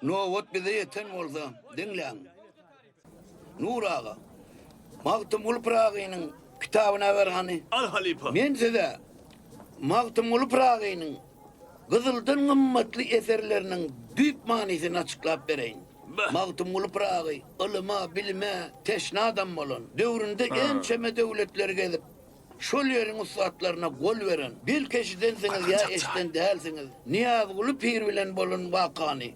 nobat bize ýeten bolsa, diňläň. Nur aga, Magtymguly Pyragynyň kitabyny äber hany. Al halypa. Men size Magtymguly Pyragynyň gyzyldan gymmatly eserleriniň düýp manysyny açyklap bereýin. Magtymguly Pyragy ylyma, bilime teşne adam bolan, döwründe ençeme döwletleri gezip, şol ýeriň ussatlaryna gol beren, belki eşidensiňiz ýa eşiden dälsiňiz, Nyýazguly pir bilen bolan wakany.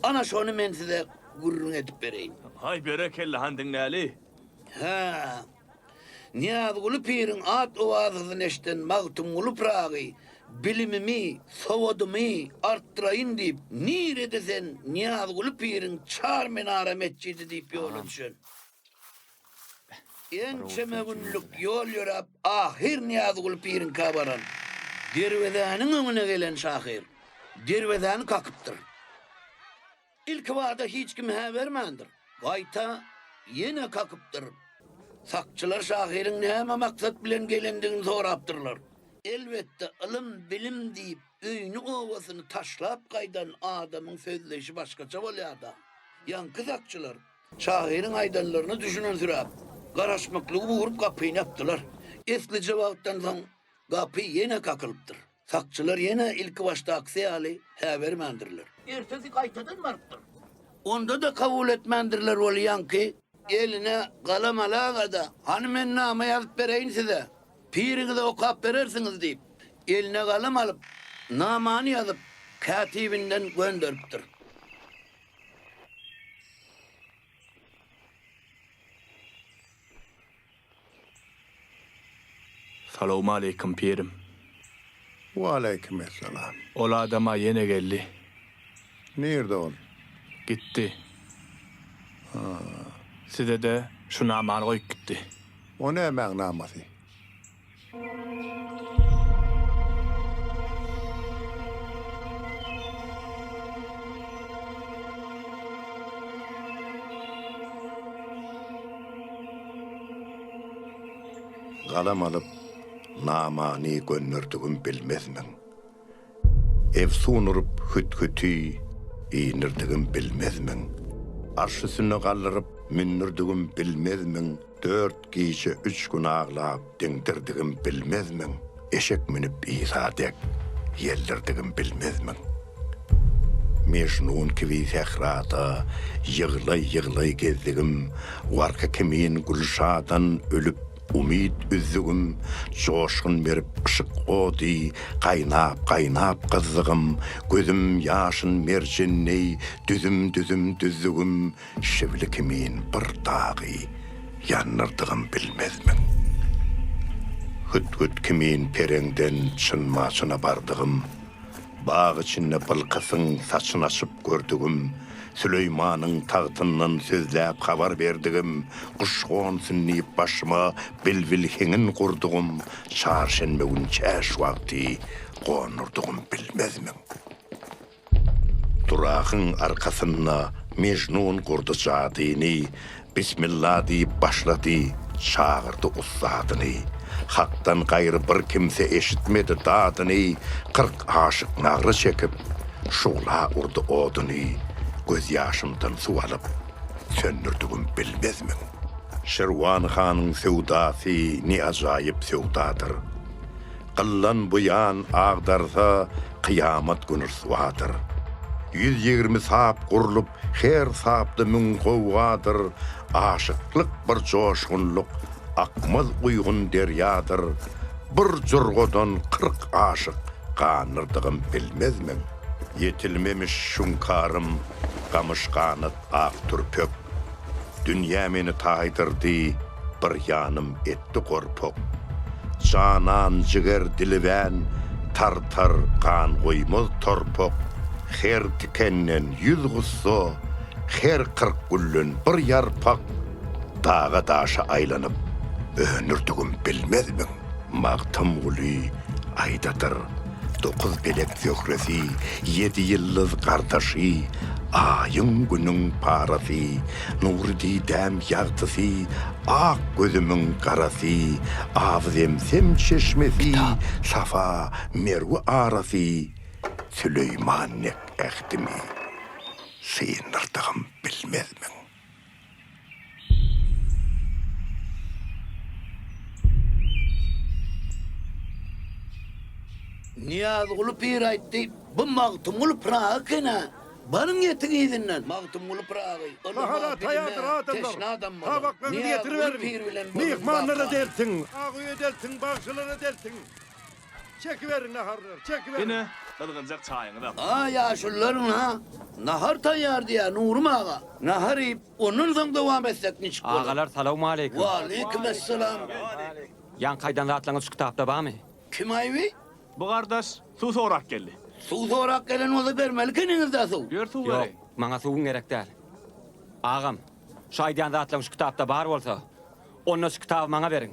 Ana şony men size gürrüň edip bereýin. Haý berekella han diňläli. Hä. Nyýazguly piriň at-owazasyny eşiden Magtymguly Pyragy bilimimi, sowadymy artdyraýyn diýip, nirede sen Nyýazguly piriň Çar minara metjidi diýip ýola düşen. Ençeme günlük ýol ýöräp ahyr Nyýazguly piriňkä baran. Derwezäniň öňüne gelen şahyr derwezäni kakypdyr. Ilkibada hiç kim hä bermändir. Gaýta ýene kakypdyr. Sakçylar şahyryň näme maksat bilen gelendigini sorapdyrlar. Elbetde, ylym, bilim diýip, öýüni-obasyny taşlap gaýdan adamyň sözleýşi başgaça bolýar-da. Ýaňky sakçylar Şahyryň aýdanlaryna düşünensiräp, garaşmaklygy burup gapyny ýapdylar. Eslije wagtdan soň gapy ýene kakylypdyr. Sakçylar ýene ilkibaşdakysy ýaly hä bermändirler. Ertesi gaýtadan barypdyr. Onda-da kabul etmändirler ol ýaňky eline galam alaga-da, Hany men nama ýazyp bereýin size, piriňize okap berersiňiz diýip, eline galam alyp, namany ýazyp, kätibinden gönderipdir. Salowmaleýkim, pirim. Waleýkimessalam. Ol adam-a ýene geldi. Nirde ol? Gitdi. Ha. Size-de şu namany goýup gitdi. O nämäň namasy? Galam alyp, namany gönderdigim bilmezmiň? Efsun urup hüt-hüti indirdigim bilmezmiň? Arş üstünde galdyryp mündürdigim bilmezmiň? Dört gije üç gün aglap diňdirdigim bilmezmiň? Eşek münüp Isa dek ýeldirdigim bilmezmiň? Mejnun kibi sährada ýyglaý-ýyglaý gezdigim, Warka kimin Gülşadan ölüp umyt üzdügim, Joşgun berip yşyk ody gaýnap-gaýnap gyzdygym, Gözüm ýaşyn merjen deý düzüm-düzüm düzdügim, Şibli kimin bir dagy ýandyrdygym bilmezmiň? Hüt-hüt kimin pereňden Çyn-Maçyna bardygym, Bag içinde Bylkysyň saçyn açyp gördügim, Süleýmanyň tagtyndan sözläp habar berdigim, Guş gonsun diýip başyma bilbil heňin gurdugym, Çarşenbe gün çäş wagty gondurdygym bilmezmiň? Duragyň arkasynda Mejnun gurdy jadyny, Bismilla diýip başlady, çagyrdy ussadyny. Hakdan gaýry bir kimse eşitmedi dadyny, 40 aşyk nagra çekip, şugla urdy oduny, Gözýaşymdan suw alyp, söndürdigim bilmezmiň? Şirwan hanyň söwdasy ne ajaýyp söwdadyr. Gyllan bu ýan agdarsa, kyýamat güni ryswadyr. 120 sap gurlup, her sapda müň gowgadyr, Aşyklyk bir joşgunlyk, akmaz uýgun derýadyr, Bir jurgadan 40 aşyk gandyrdygym bilmezmiň? Ýetilmemiş şuňkarym, gamyş ganat ak türpek. Dünýä meni taýdyrdy, bir ýanym etdi gorpak. Janan jiger dilibän, tartar gan goýmaz torpak. Her tikenden ýüz gussa, her 40 gülden bir ýarpak. Daga-daşa aýlanyp, öňürdigim bilmezmiň? Magtymguly aýdadyr, Dokuz pelek zöhresi, Ýedi ýyldyz gardaşy, Aýyň, Günüň parasy, Nury didäm ýagtysy, Ak gözümiň garasy, Aby-zemzem çeşmesi, Safa, Merwe arasy, Süleýman dek ähdimi Syndyrdygym bilmezmiň? Nyýazguly pir aýtdy, Bu Magtymguly Pyragy eken-ä, baryň ýetiň yzyndan. Magtymguly Pyragy ylyma, Nahara bilime taýýardyr adamlar. teşne adam bolan. Tabaklaryňyzy Nyýazguly getiriberiň. pir bilen bolan Myhmanlara waka. deltiň. Ak öýe deltiň, bagşylara deltiň. Çekiberiň naharlary, çekiberiň. Ine, gyzgynjak çaýyňyzam. A, ýaşulular ynha, nahar taýýar diýýär, Nurym aga. Nahar iýip, ondan soň dowam etsek niçik bolar? Agalar salowmaleýkim. Waleýkimessalam. Ýaňky aýdan zatlaryňyz şu kitapda barmy? Kim aýby? Bu gardaş suw sorap geldi. Suw sorap gelen bolsa bermeli ekeniňiz-dä suw. Ýör suw Ýok, bereýin. maňa suwuň gerek däl. Agam, şu aýdýan zatlaryň şu kitapda bar bolsa, onda şu kitaby maňa beriň.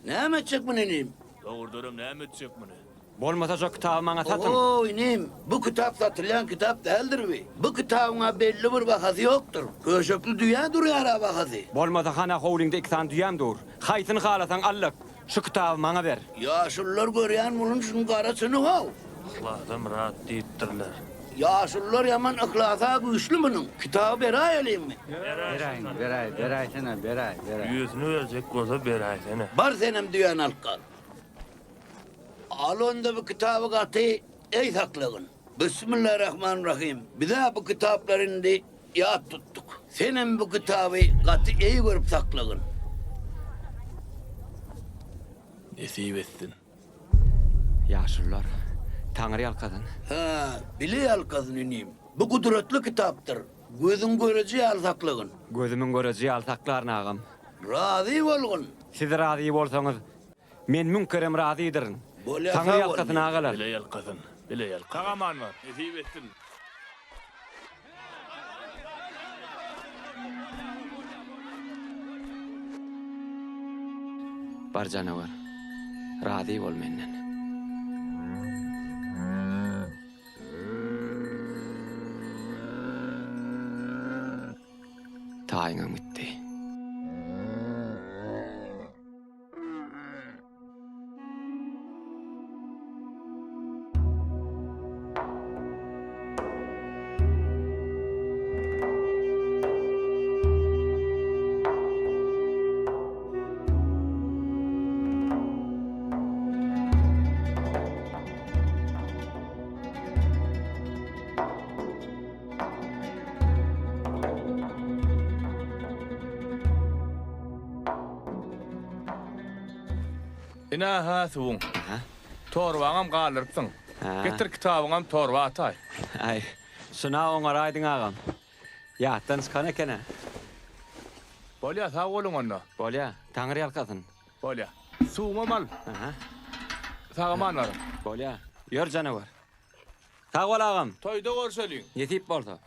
Näme etjek muny inim? Dogrudanam näme etjek muny? Bolmasa şo kitaby maňa satyň. Oho, inim, bu kitap satylýan kitap däldir bi. Bu kitabyň-a belli bir bahasy ýokdur. Köşekli düýä durýar-a bahasy. Bolmasa hana howlyňda iki sany düýäm dur. Haýsyny halasaň al-da, şu kitaby maňa ber. Ýaşulular görýän bolun şuň gara çyny how. Yhlasa myrat diýipdirler. Ýaşulular ýaman yhlasa güýçli munuň. Kitaby beräýeliňmi? Beräýiň, beräý, beräýsene, beräý, beräý. Düýesini berjek bolsa beräýsene. Bar senem düýäni alyp gal. Al onda bu kitaby gaty eý saklagyn. Bismillarahmanrahym. Bizä bu kitaplary indi ýat tutduk. Senem bu kitaby gaty eý görüp saklagyn. Nesip etsin. Ýaşulular, Taňry ýalkasyn. Hä, bile ýalkasyn inim. Bu gudratly kitapdyr. Gözüň göreji ýaly saklagyn. Gözümiň göreji ýaly saklaryn agam. Razy bolgun. Siz razy bolsaňyz. Men müň kerem razydyryn. Bolýa, Taňry sag bol, ýalkasyn agalar. Bile ýalkasyn, bile ýalkasyn. Sag aman bar. Nesip etsin. Bar janawar, razy bol menden. Taýyňam gitdi. Ine-ha suwuň. Torbaňam galdyrypsyň. Getir kitabyňam torba ataý. Aý, şun-a oňaraýdyň agam. Ýatdan çykan eken-ä. Bolýa, sag boluň onda. Bolýa, Taňry ýalkasyn. Bolýa. Suwuňam al. Sag-aman baryň. Bolýa. Ýör janawar. Sag bol agam. Toýda görşeliň. Nesip bolsa.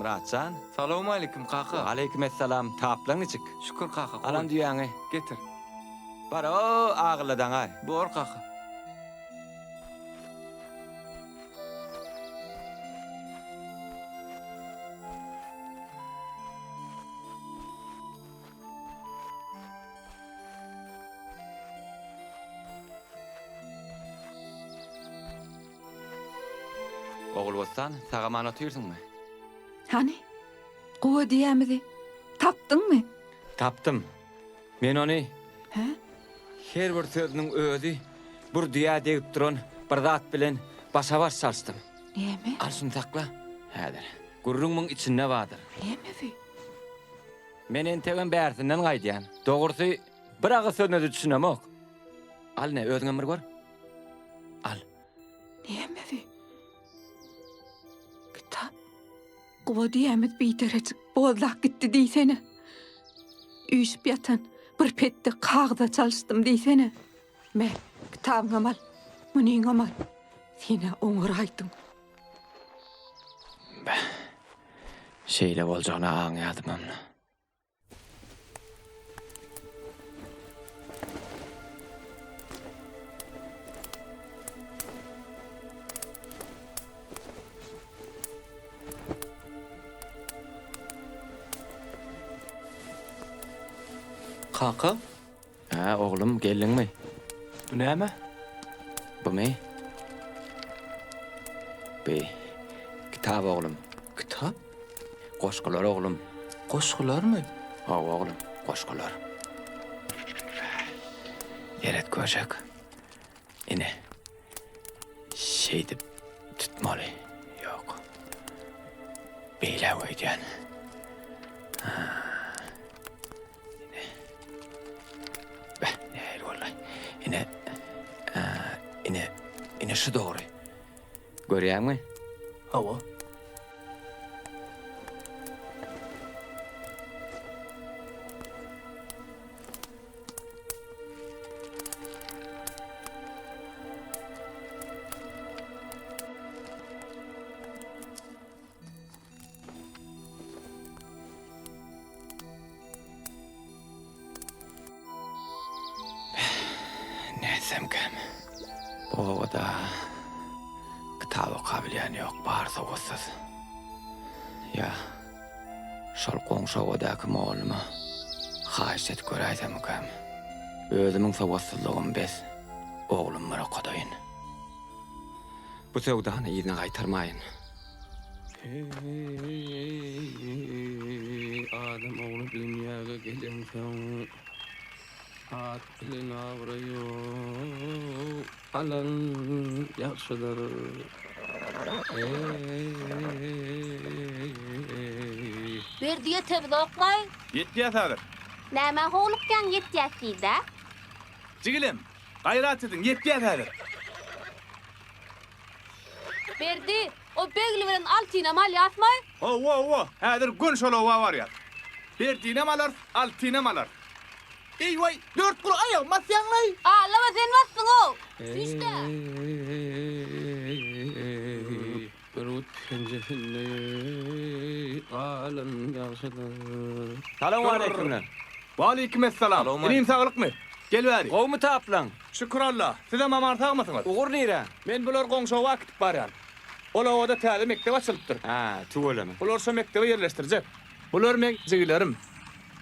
Myratjan. Salowmaleýkim kaka. Waleýkim essalam. Taplaň niçik? Şükür kaka. Alan düýäňi. Getir. Bar o agylla daňaý. Bor kaka. Ogulbossan, sag-aman otyrsyňmy? Hany, gowa düýämizi tapdyňmy? Tapdym. Men ony Hä? her bir sözüniň özi bir düýä degip duran bir zat bilen başa-baş çalyşdym. Näme? Al şuny sakla. Häzir. Gürrüň muň içinde bardyr. Näme bi? Men entegem bärsinden gaýdýan. Dogrusy, bir agyz sözüne-de düşünemok. Al ine, özüňem bir gör. Al. Näme bi? Kitap. Guba düýämiz biderejik bozlap gitdi diýsene. Üýşüp ýatan bir petde kagyza çalyşdym diýsene. Me, kitabyňam al, munyňam al. Sen-ä oňaraýdyň. Beh, şeýle boljagyny aňýadymam. Kaka? Hä, oglum, geldiňmi? Bu näme? Bumy? Bi, kitap oglum. Kitap? Goşgular oglum. Goşgularmy? Hawa oglum, goşgular. Eret köşek. Ine. Şeýdip tutmaly. Ýok. Beýle öýdýän. Ine. Beh, nähili boldy? Ine. Ine, ine şu dogry. Görýäňmi? Hawa. Nätsemkäm? Bu obada kitap okabilýän ýok, bary sowatsyz. Ýa şol goňşy obadaky molluma haýyşt edip göräýsemmikäm? Özümiň sowatsyzlygym bes, oglum bir okadaýyn. Bu söwdany yzyna gaýtarmaýyn. Heý, adam ogly dünýäge gelensoň, at bilen abraý alan ýagşydyr. Eý. Berdi ýetemzokmaý? Ýetýäs häzir. Nämä howlukýaň ýetýäs diýdä? Jigilem. Gaýrat ediň, ýetýäs häzir. Berdi, o Begli bilen Altynam alýasmaý? Hawa, hawa, häzir göni şol oba barýas. Berdinem alarys, Altynam alarys. Eý-waý, Dörtguly aýagymy basýaň-laý! Allama sen basdyň-ow! Süýş-dä! Bürgüt penjesinde galan ýagşydyr. Salowmaleýkimler. Waleýkimessalam. Inim saglykmy? Gel bäri. Gowumy taplaň? Şükür Alla. Sizem aman sagmysyňyz? Ugur nirä? Men bular goňşy oba äkidip barýan. Ol obada täze mekdep açylypdyr. Hä, tüweleme. Bulary şo mekdebe ýerleşdirjek. Bular meň jigilerim.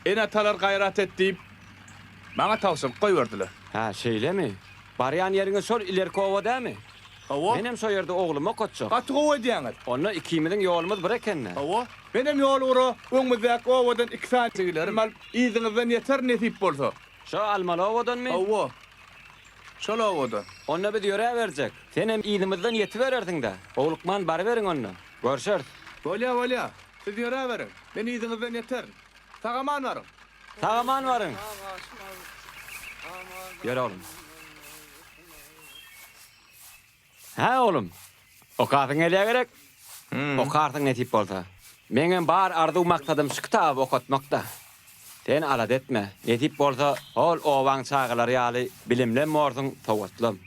Ene-atalar gaýrat et diýip, maňa tabşyryk goýberdiler. Hä, şeýlemi? Barýan ýeriňiz şol ilerki oba dämi? Hawa. Menem şo ýerde oglumy okatjak. Gaty gowy edýäňiz. Onda ikimiziň ýolumyz bir eken-dä. Hawa. Menem ýol ugra öňümizdäki obadan iki sany jigilerimi alyp, yzyňyzdan ýeterin nesip bolsa. Şo almaly obadanmy? Hawa. Şol obadan. Onda biz ýöräberjek. Senem yzymyzdan ýetiberersiň-dä. Howlukman baryberiň onda. Görşeris. Bolýa, bolýa. Siz ýöräberiň. Men yzyňyzdan ýeterin. Sag-aman baryň. Sag-aman baryň. Ýör oglum. Hä oglum. Okasyň gelýä gerek? Okarsyň nesip bolsa. Meňem bar arzuw maksadym şu kitaby okatmakda. Sen alada etme. Nesip bolsa hol obaň çagalary ýaly bilimlem borsuň, sowatlam.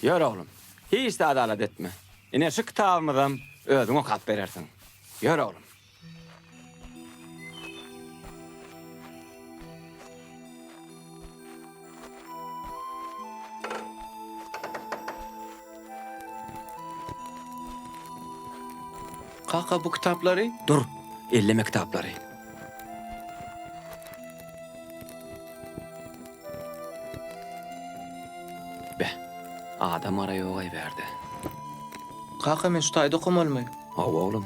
Ýör oglum. Hiç zady alada etme. Ine şu kitabymyzam özüň okap berersiň. Ýör oglum. Kaka bu kitaplary? Dur, elleme kitaplary. Beh, adam gara ýog-aý bärde. Kaka men şu taýda okamalymy? Hawa oglum.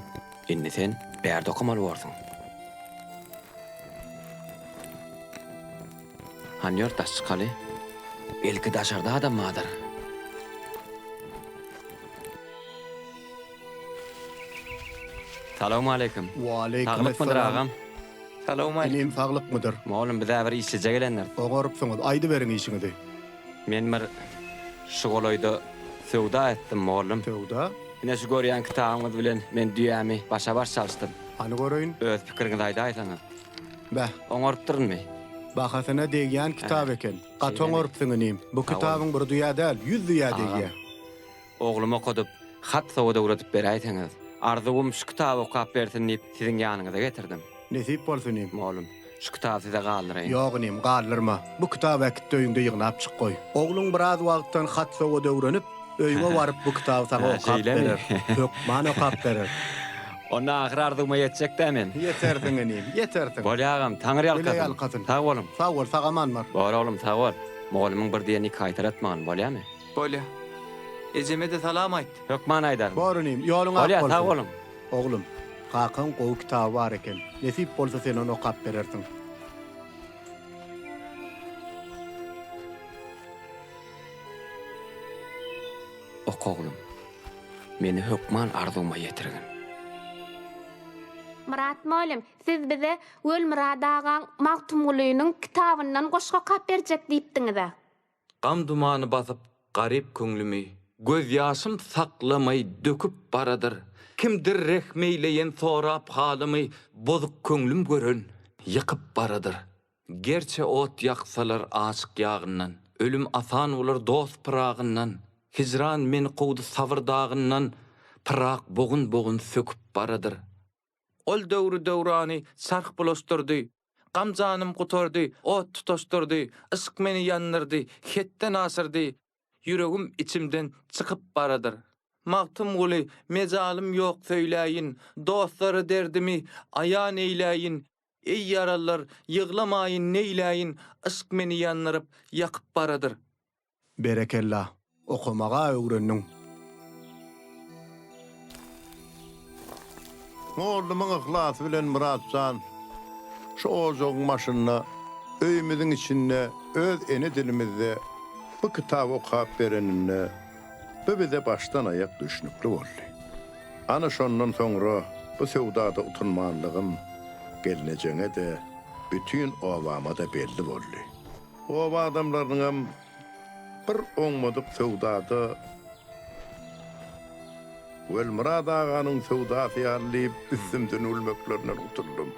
Indi sen bärde okamaly borsuň. Hany ýör daş çykaly. Belki daşarda adam bardyr. Salowmaleýkim. Waleýkim Saglykmydyr esselam. agam? Salowmaleýkim. Inim saglykmydyr? Mollum bizä bir işlije gelendir. Oňarypsyňyz, aýdyberiň işiňizi. Men bir şu golaýda söwda etdim, mollum. Söwda? Ine şu görýän kitabyňyz bilen men düýämi başa-baş çalyşdym. Hany göreýin. Öz pikiriňizi aýdaýsaňyz. Beh. Oňarypdyrynmy? Bahasyna degýän kitap eken. Gaty Şeýlemi? oňarypsyň inim. Bu Sag boluň. kitabyň bir düýä däl, ýüz düýä Agam, degýä. oglumy okadyp, hat-sowat öwredip beräýseňiz. Arzuwym şu kitaby okap bersin diýip siziň ýanyňyza getirdim. Nesip bolsun inim. Mollum, şu kitaby size galdyraýyn. Ýok inim, galdyrma. Bu kitaby äkit-de öýüňde ýygnap çyk goý. Ogluň biraz wagtdan hat-sowat öwrenip, öýüňe baryp bu kitaby saňa Hä, okap şeýlemi? berer. Hökman okap berer. Onda ahyr arzuwyma ýetjek-dä men. Ýetersiň inim, ýetersiň. Bolýa agam, Taňry Bile ýalkasyn. ýalkasyn. Sag boluň. Sag bol, sag-aman bar. Bor oglum, sag bol. Mugallymyň bir diýenini iki gaýtalatmagyn, bolýamy? Bolýa. Ejeme-de salam aýt. Hökman aýdaryn. Bor inim, ýoluň ak Bolýa, bolsun. sag boluň. Oglum, kakaň gowy kitaby bar eken. Nesip bolsa sen ony okap berersiň. Oka oglum. Meni hökman arzuwyma ýetirgin. Myrat mugallym, siz bize Welmyrat agaň Magtymgulynyň kitabyndan goşgy okap berjek diýipdiňiz-ä. Gam dumany basyp garyp köňlümi, Gözýaşym saklamaý döküp baradyr. Kimdir rehm eýleýen sorap halymy, Bozuk köňlüm gören, ýykyp baradyr. Gerçe ot ýaksalar aşyk ýagyndan, Ölüm asan bolar dost pyragyndan. Hijran meni kowdy sabyr dagyndan, Pyrak bogun-bogun söküp baradyr. Ol döwri-döwrany çarh bulaşdyrdy, Gam janym gutardy, ot tutaşdyrdy, Yşk meni ýandyrdy, hetden aşyrdy, Ýüregim içimden çykyp baradyr. Magtymguly, mejalym ýok söýläýin, Dostlara derdimi aýan eýläýin, Eý ýaralylar, ýyglamaýyn neýläýin, Yşk meni ýandyryp, ýakyp baradyr. Berekella, okamaga öwrendiň. Mollumyň yhlasy bilen Myrat jan şu ojagyň başynda, öýümiziň içinde öz ene dilimizde bu kitaby okap bereninde bu bize başdan-aýak düşnükli boldy. Ana şondan soňra bu söwdada utunmanlygym Bir oňmadyk söwdada Welmyrat aganyň söwdasy ýaly diýip üstümden gülmeklerinden gutuldym.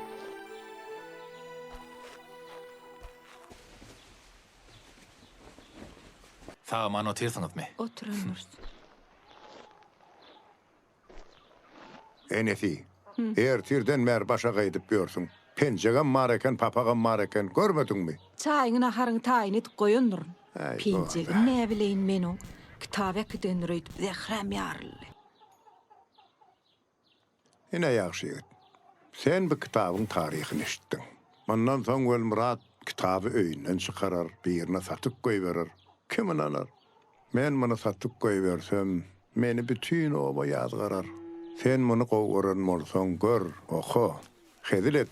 Sag-aman otyrsyňyzmy? Oturandyrys. Enesi, ertirden bäri başagaý edip ýörsüň. Penjegem bar eken, papagam bar eken, görmediňmi? Çaýyňy naharyňy taýyn edip goýandyryn. Äý, Penjegini näbileýin men oň. Kitap äkidendir öýdüp zähräm ýaryldy. Ine, ýagşy ýigit, sen bu kitabyň taryhyny eşitdiň. Mundan soň Welmyrat kitaby öýünden çykarar, birine satyp goýberer. Kim ynanar? Men muny satyp goýbersem, meni bütin oba ýazgarar. Sen muny gowy gören bolsaň, gör, oka, hezil et.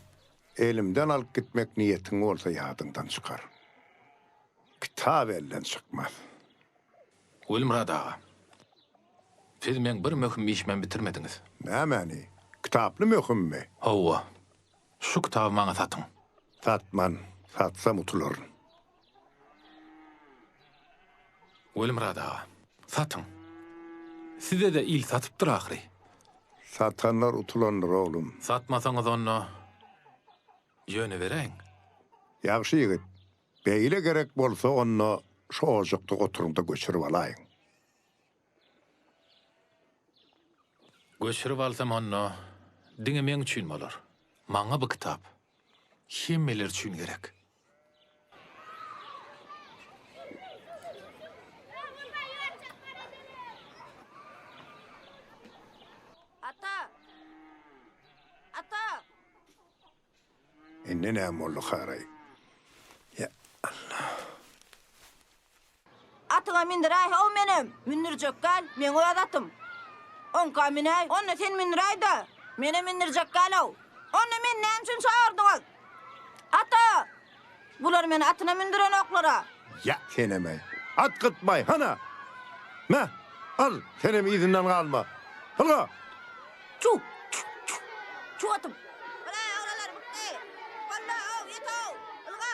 Elimden alyp gitmek niýetiň bolsa ýadyňdan çykar. Kitap elden çykmaz. Welmyrat aga, siz meň bir möhüm işimem bitirmediňiz. Nämäni? Kitaply möhümmi? Hawa. Şu kitaby maňa satyň. Satman. Satsam utularyn. Welmyrat aga, satyň. Size-de il satypdyr ahyry. Satanlar utulandyr, oglum. Satmasaňyz onda ýöne beräýiň. Ýagşy ýigit, beýle gerek bolsa onda şu ojakda oturyň-da göçürip alaýyň. Göçürip alsam onda diňe meň üçin bolar. Maňa bu kitap hemmeler üçin gerek. Ata! Ata! Indi näme boldy haraý? Ýa Allah. Atyňa mündüräý how menem. Mündürjek däl, meň öz atym. Oňka münäý, onda sen mündüräý-dä. Menem mündürjek däl-ow. Onda meni näme üçin çagyrdyňyz? Ata! Bular meni atyna mündürenoklar-a. Ýa senem-eý. At gytmaý, hana! Me, al, senem yzyndan galma. Ylga! Çuw! Çuw! Çuw! Çuw atym! Bile, oglanlar, bikdi! Boldy-ow, ýet-ow! Ylga!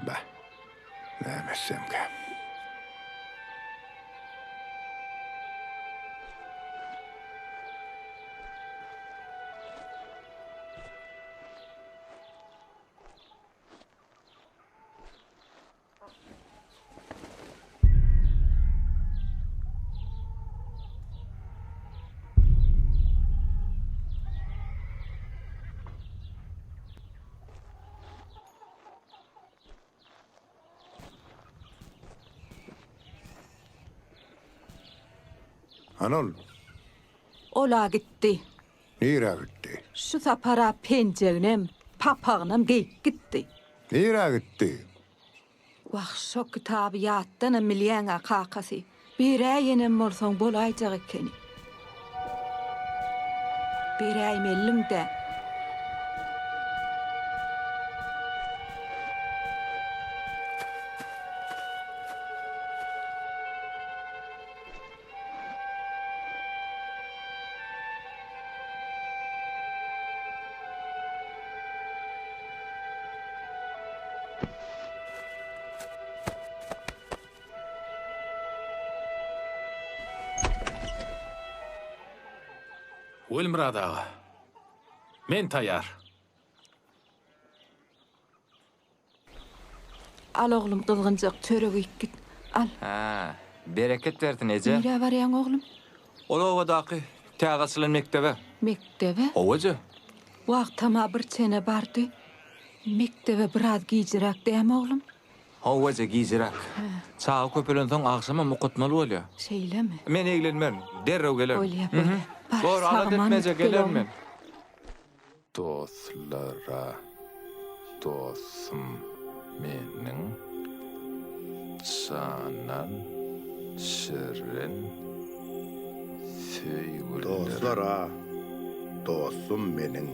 Beh, näme etsemkäm? Hany ol? Ol-a gitdi. Nirä gitdi? Şu sapar-a penjeginem, papagynam geýip gitdi. Nirä gitdi? Wah, şo kitaby ýatdanam bilýäň-ä, kakasy. Beräýenem bolsaň bolaýjak ekeni. Beräýmeliň-dä. Welmyrat aga, men taýýar. Al oglum gyzgynjak çörek iýip git. Al. Hä, bereket bersin eje. Nirä barýaň oglum? Ol obadaky täze açylan mekdebe. Mekdebe? Hawa eje. Wagtam-a bir çene bardy. Mekdebe biraz gijiräk dämi oglum? Hawa eje, gijiräk. Çaga köpelensoň agşamam okatmaly bolýar. Şeýlemi? Men eglenmerin, derrew gelerin. Bolýa, bolýa. Bar, Bor, alada sag-aman etme eje, gidip gel gelerin oglum. men. Dostlara dostum meniň janan şirin söýgülerim. Dostlara dostum meniň.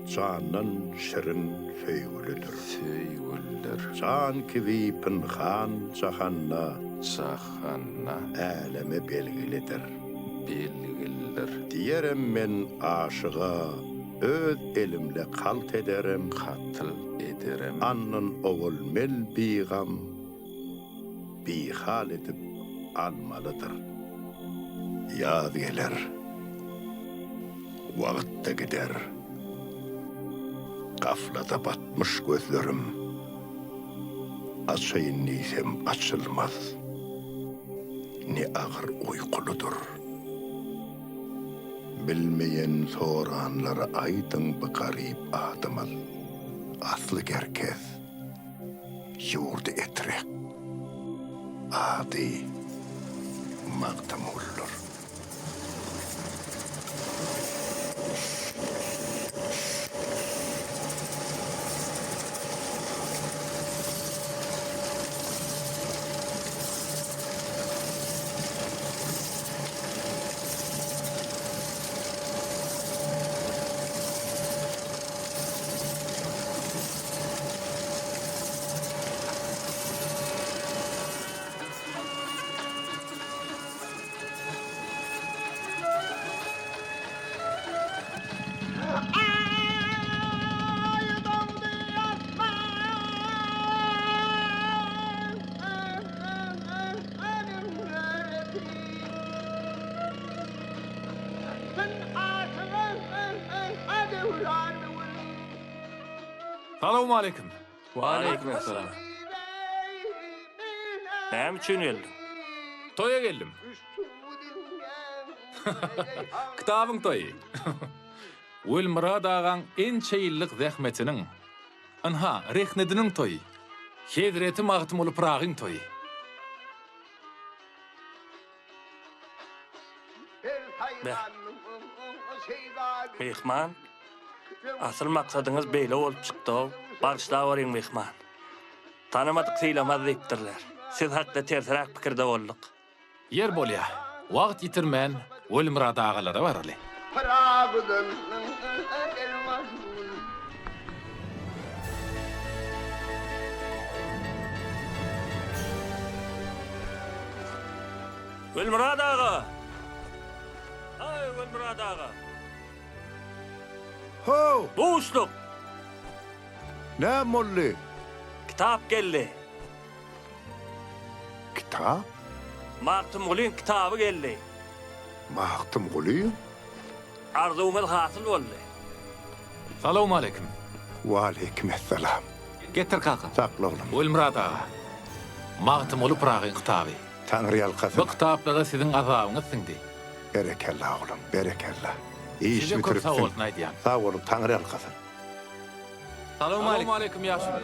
Jandan şirin söýgülidir. Söýgülidir. Jan kibi pynhan jahanda. Jahanda. Äleme belgilidir. Belgilidir. Diýerem men aşyga öz elimle kalt ederem. Katyl ederem. Andan owal mel bigam. Bihal edip almalydyr. Ýaz geler, wagt-da gider. Gaflada batmyş gözlerim. Açaýyn diýsem açylmaz. Ne agyr uýkulydyr. Bilmeýen soranlara aýdyň bu garyp adymyz. Asly Gerkez. Ýurdy Etrek. Ady Magtymgulydyr. Salowmaleýkim. Waleýkim essalam. Näme üçin geldiň? Toýa geldim. Kitabyň toýy. Welmyrat agaň ençe ýyllyk zähmetiniň, ynha, rehnediniň toýy. Hezreti Magtymguly Pyragyň toýy. Beh. Myhman, asyl maksadyňyz beýle bolup çykdy-ow. Bagyşlaweriň, myhman. Tanamadyk sylamaz diýipdirler. Siz hakda tersiräk pikirde bolduk. Ýer bolýa. Wagt ýitirmän, Welmyrat agalara baraly. Welmyrat aga! Haý, Welmyrat aga! How! Buşluk! Näme boldy? Kitap geldi. Kitap? Magtymgulyň kitaby geldi. Magtymgulyň? Arzuwymyz hasyl boldy. Salowmaleýkim. Waleýkim essalam. Getir kaka. Sakla oglum. Welmyrat aga, Magtymguly Pyragyň kitaby. Taňryýalkasyn. Bu kitaplara siziň azabyňyz siňdi. Berekella oglum, berekella. Iş Size köp bitiripsiň. sag bolsun aýdýan. Sag boluň, Taňryýalkasyn. Salowmaleýkim. Salowmaleýkim ýaşulular.